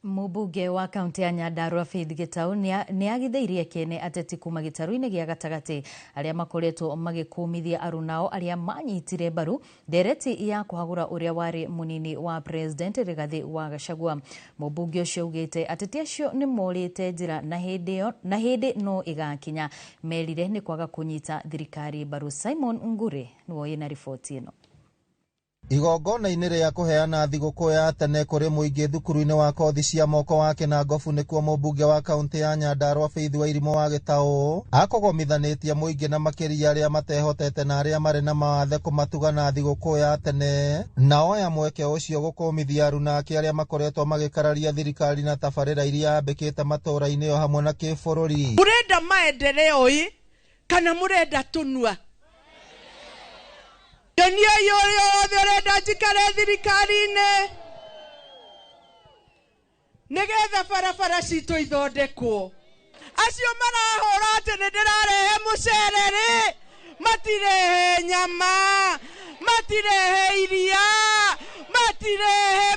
[SPEAKER 2] Mũmbunge wa kaunti ya Nyandarua Faith Gitau nĩ agithĩirie kĩene ateti kuma gĩtarũ-inĩ gĩa gatagatĩ arĩa makoretwo magĩkũmithia arunao arĩa manyitire mbaru ndereti ya kũhagũra ũrĩa warĩ mũnini wa president Rigathi wa Gachagua. Mũmbunge ũcio augĩte ateti acio nĩ morĩte njĩra na hĩndĩ no ĩgakinya. Merire nĩ kwaga kũnyita thirikari mbaru. Simon Ngure nĩwe wĩna riboti ĩno.
[SPEAKER 19] Igongona-inĩ rĩa kũheana thigũkũ ya tene kũrĩ mũingĩ thukuru-inĩ wa kothi cia moko wa Kĩnangobu nĩkuo mũmbunge wa kaũntĩ ya Nyandarua Faith Wairimu wa Gĩtaũ akũgomithanĩtie mũingĩ na makĩria arĩa matehotete na arĩa marĩ na mawathe kũmatuga na thigũkũ ya tene, na oya mweke ũcio gũkũmithia aruna ake arĩa makoretwo magĩkararia thirikari na tabarĩra iria yambĩkĩte matũũra-inĩ o hamwe na kĩbũrũri.
[SPEAKER 20] Mũrenda maendeleo ĩ kana mũrenda tũnua?
[SPEAKER 4] Nyonia ũrĩa wothe ũrenda njikare thirikari-inĩ nĩgetha barabara citũ ithondekwo. Acio marahũra atĩ nĩ ndĩrarehe mũcere rĩ, matirehe nyama, matirehe iria,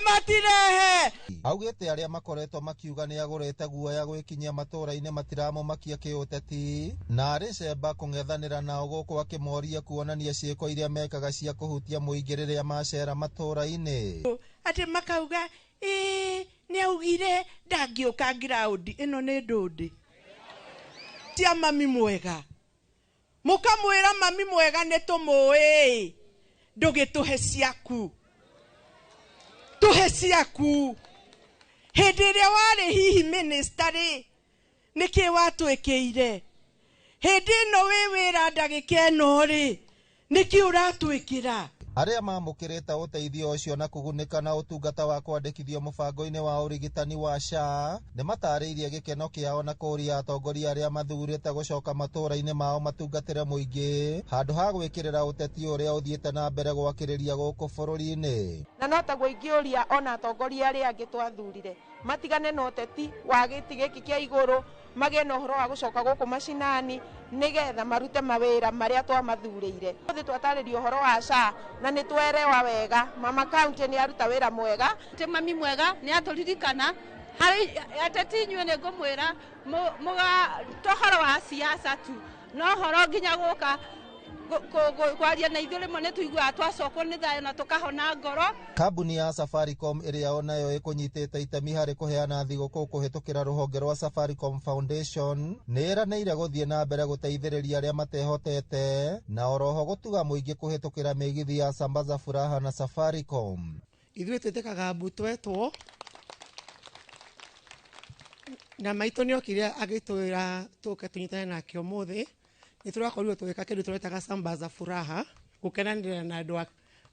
[SPEAKER 4] matirehe.
[SPEAKER 19] Augĩte arĩa makoretwo makiuga nĩ agũrĩte guoya gwĩkinyia matũũra-inĩ matiramũmakia kĩũteti na arĩ cemba kũng'ethanĩra nao gũkũ akĩmoria kuonania ciĩko iria mekaga cia kũhutia mũingĩ rĩrĩa macera matũũra-inĩ.
[SPEAKER 4] Atĩ makauga ĩĩ nĩ augire ndangĩũka ground ĩno nĩ ndũndĩ tia mami mwega, mũkamwĩra mami mwega nĩ tũmũĩ, ndũgĩtũhe ciaku, tũhe ciaku. Hĩndĩ ĩrĩa warĩ hihi minister rĩ, nĩkĩ watwĩkĩire? Hĩndĩ ĩno wĩ wĩra ndagĩka ĩno rĩ, nĩkĩ ũratwĩkĩra?
[SPEAKER 19] Arĩa mamũkĩrĩte ũteithio ũcio na kũgunĩka na ũtungata wa kwandĩkithio mũbango-inĩ wa ũrigitani wa SHA nĩ matarĩirie gĩkeno kĩao na kũũria atongoria arĩa mathurĩte gũcoka matũũra-inĩ mao matungatĩre mũingĩ handũ ha gwĩkĩrĩra ũteti ũrĩa ũthiĩte na mbere gwakĩrĩria gũkũ bũrũri-inĩ.
[SPEAKER 5] Na no taguo ingĩũria ona atongoria arĩa angĩ twathurire matigane na ũteti wa gĩtĩ gĩkĩ kĩa igũrũ, magĩe na ũhoro wa gũcoka gũkũ macinani nĩgetha marute mawĩra marĩa twamathurĩire. Othe twatarĩria ũhoro wa SHA na nĩ twerewa wega, mama county nĩ aruta wĩra mwega.
[SPEAKER 6] Atĩ mami mwega nĩ atũririkana harĩ ateti inyuĩ nĩ ngũmwĩra to ũhoro wa siasa tu, no ũhoro nginya gũka kwaria na ithuĩ rĩmwe nĩ tũiguaga twacokwo nĩ thayũ na tũkahona ngoro.
[SPEAKER 19] Kambuni ya Safaricom ĩrĩa onayo ĩkũnyitĩte itemi harĩ kũheana thigũkũ kũhĩtũkĩra rũhonge rwa Safaricom Foundation nĩ ĩranĩire gũthiĩ na mbere gũteithĩrĩria arĩa matehotete na oroho gũtuga mũingĩ kũhĩtũkĩra mĩgithi ya Sambaza Furaha na Safaricom.
[SPEAKER 20] Ithuĩ twĩtĩkaga mbu twetwo na maitũ nĩokire agĩtwĩra tũke tũnyitane nake ũmũthĩ. Nĩ tũrakorirwo tũgĩka kĩndũ tũretaga Sambaza Furaha gũkenanĩra na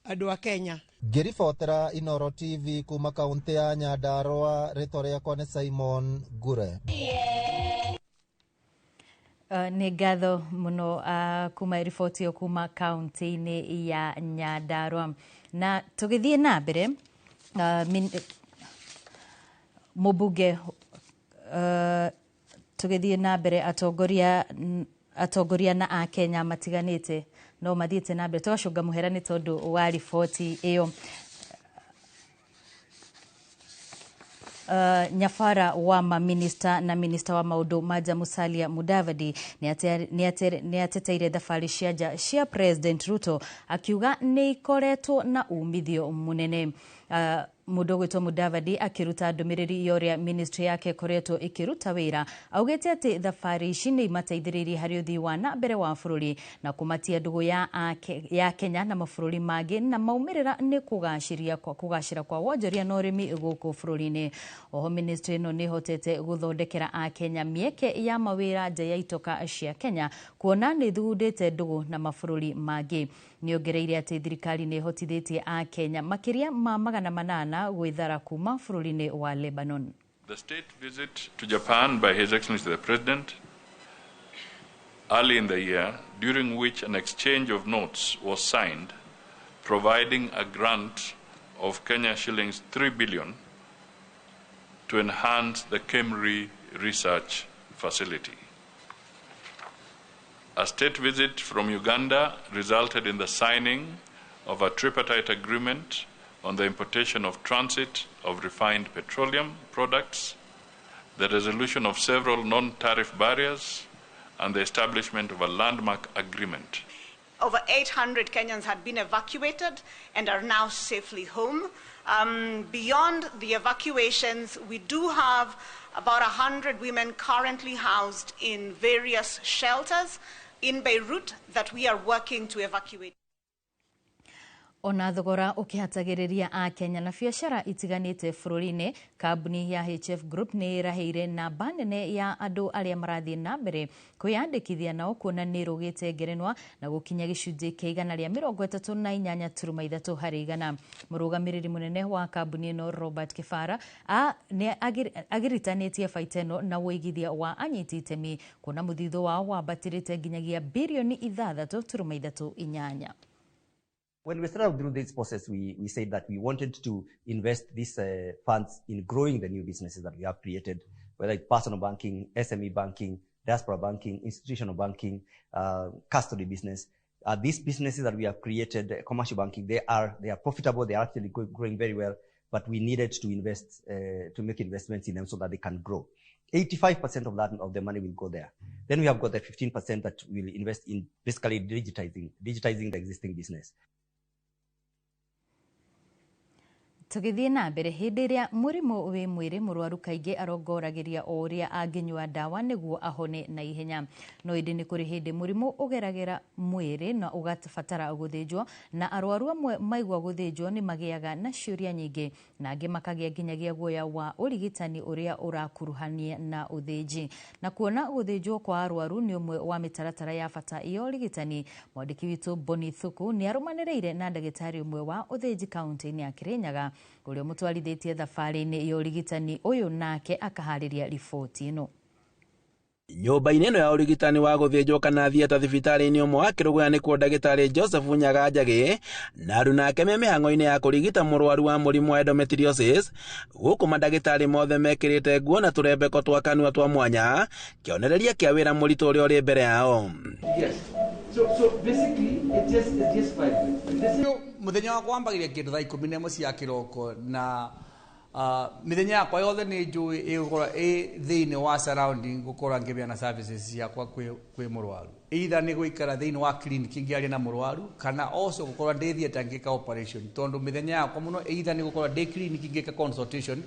[SPEAKER 20] andũ a Kenya.
[SPEAKER 19] Ngĩribotera Inoro TV kuma kaunti ya Nyandarua, rĩtwa rĩakwa nĩ Simon Ngure.
[SPEAKER 2] Nĩ ngatho mũno kuma riboti ĩyo kuma kaunti-inĩ ya Nyandarua. Na tũgĩthiĩ na mbere, mũmbunge tũgĩthiĩ na mbere atongoria na akenya matiganĩte no mathiĩte na mbere tũgacũnga mũhera nĩ tondũ wa riboti ĩyo. Nyabara wa maminista na minista wa maũndũ ma nja Musalia Mudavadi nĩ ateteire thabarĩ cia nja cia President Ruto akiuga nĩ ikoretwo na umithio mũnene. Mũndũ ũgwĩtwo Mudavadi akĩruta ndũmĩrĩri ya ũrĩa ministry yake ĩkoretwo ĩkĩruta wĩra augĩte atĩ thabarĩ ici nĩ imateithĩrĩirie harĩ ũthii wa na mbere wa bũrũri na kũmatia ndũgũ ya Kenya na mabũrũri mangĩ na maumĩrĩra nĩ kũgacĩra kwa wonjoria na ũrĩmi gũkũ bũrũri-inĩ. Oho ministry ĩno nĩ ĩhotete gũthondekera akenya mĩeke ya mawĩra nja ya itoka cia Kenya kuona nĩ ĩthugundĩte ndũgũ na mabũrũri mangĩ. Nĩongereire atĩ thirikari nĩ ĩhotithĩtie akenya makĩria ma 800 gwĩthara kuma bũrũri-inĩ wa Lebanon.
[SPEAKER 21] The state visit to Japan by His Excellency the President early in the year, during which an exchange of notes was signed, providing a grant of Kenya shillings 3 billion to enhance the Kemri Research Facility. A state visit from Uganda resulted in the signing of a tripartite agreement on the importation of transit of refined petroleum products, the resolution of several non-tariff barriers, and the establishment of a landmark agreement.
[SPEAKER 22] Over 800 Kenyans had been evacuated and are now safely home. Beyond the evacuations, we do have about 100 women currently housed in various shelters in Beirut that we are working to evacuate.
[SPEAKER 2] Ona thogora ũkĩhatagĩrĩria akenya na biacara itiganĩte bũrũri-inĩ, kambuni ya HF Group nĩ ĩraheire namba nene ya andũ arĩa marathiĩ na mbere kwĩyandĩkithia nao kuona nĩ ĩrũgĩte ngerenwa na gũkinya gĩcunjĩ kĩa 138.3 harĩ igana. Mũrũgamĩrĩri mũnene wa kambuni ĩno Robert Kĩbara nĩ agiritanĩtie baita ĩno na ũigithia wa anyiti itemi kuona mũthithũ wao wambatĩrĩte nginyagia birioni 6.38.
[SPEAKER 3] When we started through this process, we said that we wanted to invest these funds in growing the new businesses that we have created, whether it's personal banking, SME banking, diaspora banking, institutional banking, custody business. These businesses that we have created, commercial banking, they are profitable. They are actually growing very well, but we needed to invest, to make investments in them so that they can grow. 85% of the money will go there. Then we have got the 15% that will invest in basically digitizing the existing business.
[SPEAKER 2] Tũgĩthiĩ na mbere hĩndĩ ĩrĩa mũrimũ wĩ mwĩrĩ mũrwaru kaingĩ arongoragĩria o ũrĩa angĩnyua ndawa nĩguo ahone na ihenya. No ĩndĩ nĩ kũrĩ hĩndĩ mũrimũ ũgeragĩra mwĩrĩ na ũgabatara gũthĩnjwo, na arwaru amwe maigua gũthĩnjwo nĩ magĩaga na ciũria nyingĩ na angĩ makagĩa nginyagia guoya wa ũrigitani ũrĩa ũrakuruhania na ũthĩnji. Na kuona gũthĩnjwo kwa arwaru nĩ ũmwe wa mĩtaratara ya bata ya ũrigitani, mwandĩki witũ Boni Thuku nĩ arũmanĩrĩire na ndagĩtarĩ ũmwe wa ũthĩnji kaunti-inĩ ya Kirinyaga ũrĩa mũtwarithĩtie thabarĩ-inĩ ya ũrigitani ũyũ, nake akaharĩria riboti ĩno.
[SPEAKER 7] Nyũmba-inĩ ĩno ya ũrigitani wa gũthĩnjwo kana thieta thibitarĩ-inĩ ũmwe wa Kĩrũgũya nĩkuo ndagĩtarĩ Joseph Nyaga Njagĩ na aruna ake me mĩhang'o-inĩ ya kũrigita mũrwaru wa mũrimũ wa endometriosis. Gũkũ mandagĩtarĩ mothe mekĩrĩte nguo na tũrembeko twa kanua twa mwanya, kĩonereria kĩa wĩra mũritũ ũrĩa ũrĩ mbere yao.
[SPEAKER 8] Yes. So basically it's just 5 minutes.
[SPEAKER 23] Muthenya wakwa wambagĩrĩria kĩndũ thaa 11 cia kĩroko, na mĩthenya yakwa yothe nĩ njũĩ ĩgũkorwo ĩ thĩinĩ wa surrounding gũkorwo ngĩbeana services ciakwa kwĩ mũrwaru, either nĩ gũikara thĩinĩ wa clinic ngĩaria na mũrwaru, kana also gũkorwo ndĩ theatre ngĩka operation, tondũ mĩthenya yakwa mũno either nĩ gũkorwo ndĩ clinic ngĩka consultation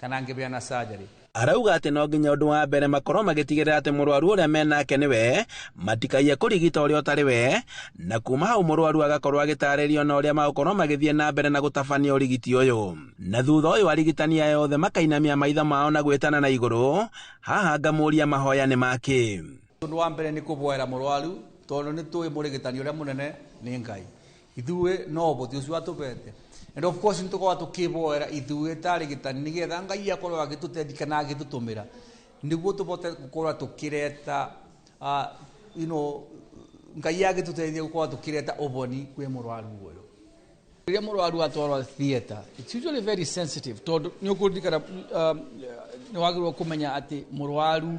[SPEAKER 23] kana ngĩbeana surgery.
[SPEAKER 7] Arauga atĩ no nginya ũndũ wa mbere makorwo magĩtigĩrĩra atĩ mũrwaru ũrĩa menake nĩwe, matikaiye kũrigita ũrĩa ũtarĩ we, na kuma hau mũrwaru agakorwo agĩtarĩrio na ũrĩa magũkorwo magĩthiĩ na mbere na gũtabania ũrigiti ũyũ. Na thutha ũyũ arigitani aya othe makainamia maitho mao na gwĩtana na igũrũ. Haha ngamũria mahoya nĩ makĩ?
[SPEAKER 23] Ũndũ wa mbere nĩ kũboera mũrwaru, tondũ nĩ tũĩ mũrigitani ũrĩa mũnene nĩ Ngai, ithuĩ no ũboti ũcio atũbete. And of course nĩ tũkoragwo tũkĩboera ithuĩ ta arigitani nĩgetha Ngai akorwo agĩtũteithia kana agĩtũtũmĩra nĩguo tũbote gũkorwo tũkĩreta Ngai agĩtũteithia gũkorwo tũkĩreta ũboni kwĩ mũrwaru ũyũ. Rĩrĩa mũrwaru atwarwo theatre, it's usually very sensitive, tondũ nĩ ũkũririkana, nĩ wagĩrĩirwo kũmenya atĩ mũrwaru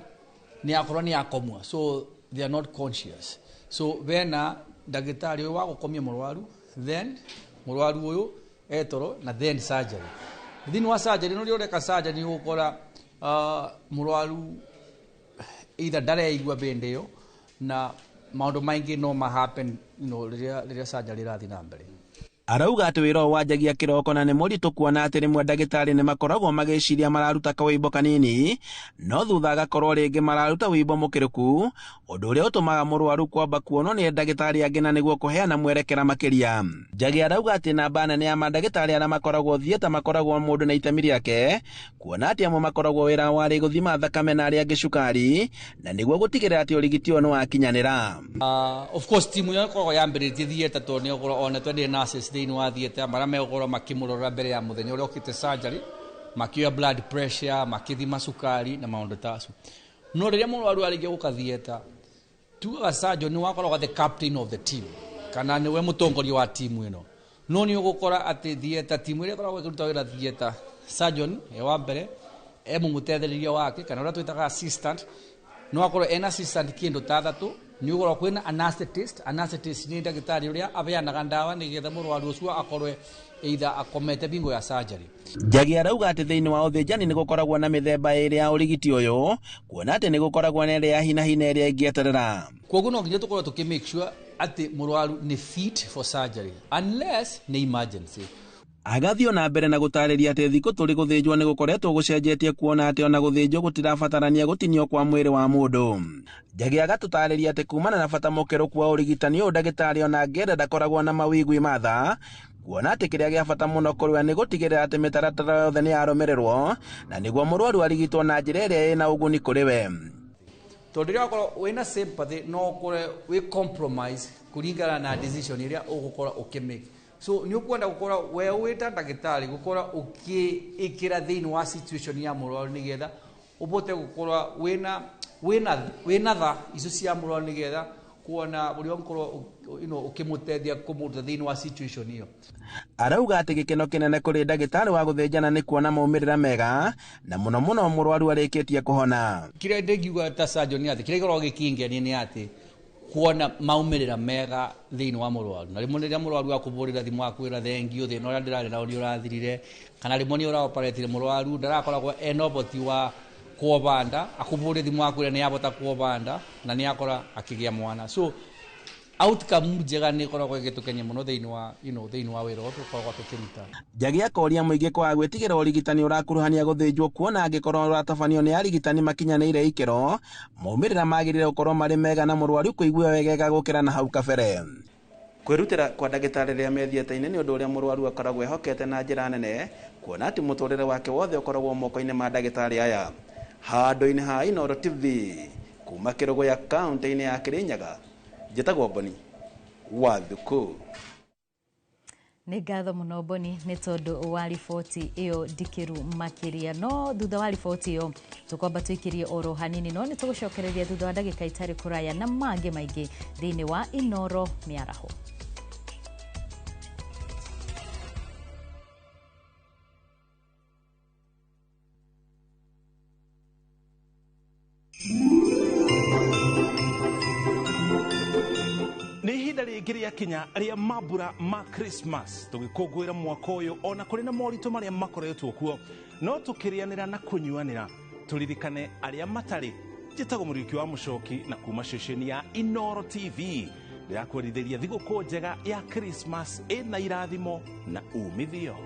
[SPEAKER 23] nĩ akorwo nĩ akomwa, so they are not conscious. So bena ndagĩtarĩ ũyũ wa gũkomia mũrwaru, then mũrwaru ũyũ etoro, na then surgery. Thĩinĩ wa surgery, no rĩrĩa ũreka surgery, nĩ ũgũkora mũrwaru either ndareigua bĩndĩ ĩyo, na maũndũ maingĩ no ma happen rĩrĩa surgery ĩrathiĩ na mbere.
[SPEAKER 7] Arauga atĩ wĩra ũyũ wanjagia kĩroko na nĩ mũritũ, kuona atĩ rĩmwe ndagĩtarĩ nĩ makoragwo magĩciria mararuta kawĩimbo kanini, no thutha agakorwo rĩngĩ mararuta wĩimbo mũkĩrũku, ũndũ ũrĩa ũtũmaga mũrwaru kwamba kuonwo nĩ ndagĩtarĩ angĩ na nĩguo kũheana mwerekera makĩria. Njagĩ arauga atĩ namba nene ya mandagĩtarĩ arĩa makoragwo thieta makoragwo mũndũ na itemi rĩake, kuona atĩ amwe makoragwo wĩra warĩ gũthima thakame na arĩa angĩ cukari, na nĩguo gũtigĩrĩra atĩ ũrigiti ũyũ nĩ wakinyanĩra.
[SPEAKER 23] Of course timu ĩyo ĩkoragwo yambĩrĩtie theatre, tondũ nĩ ũkorwo ona twendire nurses thĩinĩ wa theatre marĩa megũkorwo makĩmũrora mbere ya mũthenya ũrĩa ũkĩte surgery, makĩoya blood pressure, makĩthima cukari na maũndũ ta acio. No rĩrĩa mũrwaru arĩkia gũka theatre, tugaga surgeon nĩ wakoragwo the captain of the team, kana nĩwe mũtongoria wa timu ĩno. No nĩ ũgũkora atĩ theatre timu ĩrĩa ĩkoragwo ĩkĩruta wĩra theatre, surgeon e wa mbere, e mũmũteithĩrĩria wake kana ũrĩa twĩtaga assistant. No akorwo ena assistant kĩndũ ta athatũ. Nĩ ũgũkorwo kwĩna anesthetist. Anesthetist nĩ ndagĩtarĩ ũrĩa abeanaga ndawa nĩgetha mũrwaru ũcio akorwe either akomete bingo ya surgery.
[SPEAKER 7] Njagi arauga atĩ thĩinĩ wa ũthĩnjani nĩ gũkoragwo na mĩthemba ĩrĩ ya ũrigiti ũyũ, kuona atĩ nĩ gũkoragwo na ĩrĩa ya hinahi na ĩrĩa ĩngĩeterera.
[SPEAKER 23] Koguo no nginya tũkorwo tũkĩ make sure atĩ mũrwaru nĩ fit for surgery, unless nĩ emergency.
[SPEAKER 7] Agathiĩ na mbere na gũtarĩria atĩ thikũ tũrĩ gũthĩnjwo nĩ gũkoretwo gũcenjetie, kuona atĩ ona gũthĩnjwo gũtirabatarania gũtinio kwa mwĩrĩ wa mũndũ. Njagi agatũtarĩria atĩ kumana na bata mũkĩrũku wa ũrigitani ũyũ, ndagĩtarĩ ona angĩenda ndakoragwo na mawĩgwi ma tha, kuona atĩ kĩrĩa gĩa bata mũno kũrĩ we nĩ gũtigĩrĩra atĩ mĩtaratara yothe nĩ yarũmĩrĩrwo na nĩguo mũrwaru arigitwo na njĩra ĩrĩa ĩna ũguni kũrĩ we.
[SPEAKER 23] Tondũ rĩrĩa wakorwo wĩna sympathy, no ũkore wĩ compromise kũringana na decision ĩrĩa ũgũkorwo ũkĩmake. So nĩ ũkwenda gũkorwo we wĩ ta ndagĩtarĩ gũkorwo ũkĩĩkĩra thĩinĩ wa situation ya mũrwaru, nĩgetha ũbote gũkorwo wĩna tha icio cia mũrwaru, nĩgetha Kuona uria ũngĩkorwo ũkĩmũteithia kũmũruta thĩinĩ wa situation ĩyo.
[SPEAKER 7] Arauga atĩ gĩkeno kĩnene kũrĩ ndagĩtarĩ wa gũthĩnjana nĩ kuona maumĩrĩra mega na mũno mũno mũrwaru arĩkĩtie kũhona.
[SPEAKER 23] Kĩrĩa ndĩngiuga ta surgeon nĩ atĩ kĩrĩa gĩkoragwo gĩkĩngenia nĩ atĩ kuona maumĩrĩra mega thĩinĩ wa mũrwaru, na rĩmwe rĩrĩa mũrwaru akũbũrĩra thimũ akwĩra thengiũ thĩna ũrĩa ndĩrarĩ nao nĩ ũrathirire, kana rĩmwe nĩ ũraoparetire mũrwaru ndarakoragwo ena ũhoti wa kuobanda, akũbũrĩre thimũ akwĩra nĩ abota kuobanda na nĩ akora akĩgĩa mwana. So outcome njega nĩ ĩkoragwo ĩgĩtũkenia mũno thĩinĩ wa thĩinĩ wa wĩra ũyũ tũkoragwo tũkĩruta.
[SPEAKER 7] Njagi akoria mũingĩ kwaga gwĩtigĩra ũrigitani ũrakuruhania gũthĩnjwo, kuona angĩkorwo ũratabanio nĩ arigitani makinyanĩire ikĩro, maumĩrĩra magĩrĩire gũkorwo marĩ mega na mũrwaru kũigua wegega gũkĩra na hau kabere. Kwĩrutĩra kwa ndagĩtarĩ rĩrĩa me thieta-inĩ nĩ ũndũ ũrĩa mũrwaru akoragwo ehokete na njĩra nene, kuona atĩ mũtũrĩre wake wothe ũkoragwo moko-inĩ ma ndagĩtarĩ aya. Handũ-inĩ ha Inooro TV kuma Kĩrũgũya kaũntĩ-inĩ ya Kĩrĩnyaga, njĩtagwo Boni wa Thuku.
[SPEAKER 2] Nĩ ngatho mũno Boni nĩ tondũ wa riboti ĩyo ndikĩru makĩria. No thutha wa riboti ĩyo tũkwamba tũikĩrie oro hanini, no nĩ tũgũcokereria thutha wa ndagĩka itarĩ kũraya na mangĩ maingĩ thĩinĩ wa Inooro Mĩaraho.
[SPEAKER 1] Nĩ ihinda rĩngĩ rĩakinya rĩa mambura ma Christmas, tũgĩkũngũĩra mwaka ũyũ ona kũrĩ na moritũ marĩa makoretwo kuo, no tũkĩrĩanĩra na kũnyuanĩra tũririkane arĩa matarĩ. Njĩtagwo Mũriũki wa Mũcoki na kuma ceceni ya Inooro TV ndĩrakwerithĩria thigũkũ njega ya Christmas ĩna irathimo na umithio.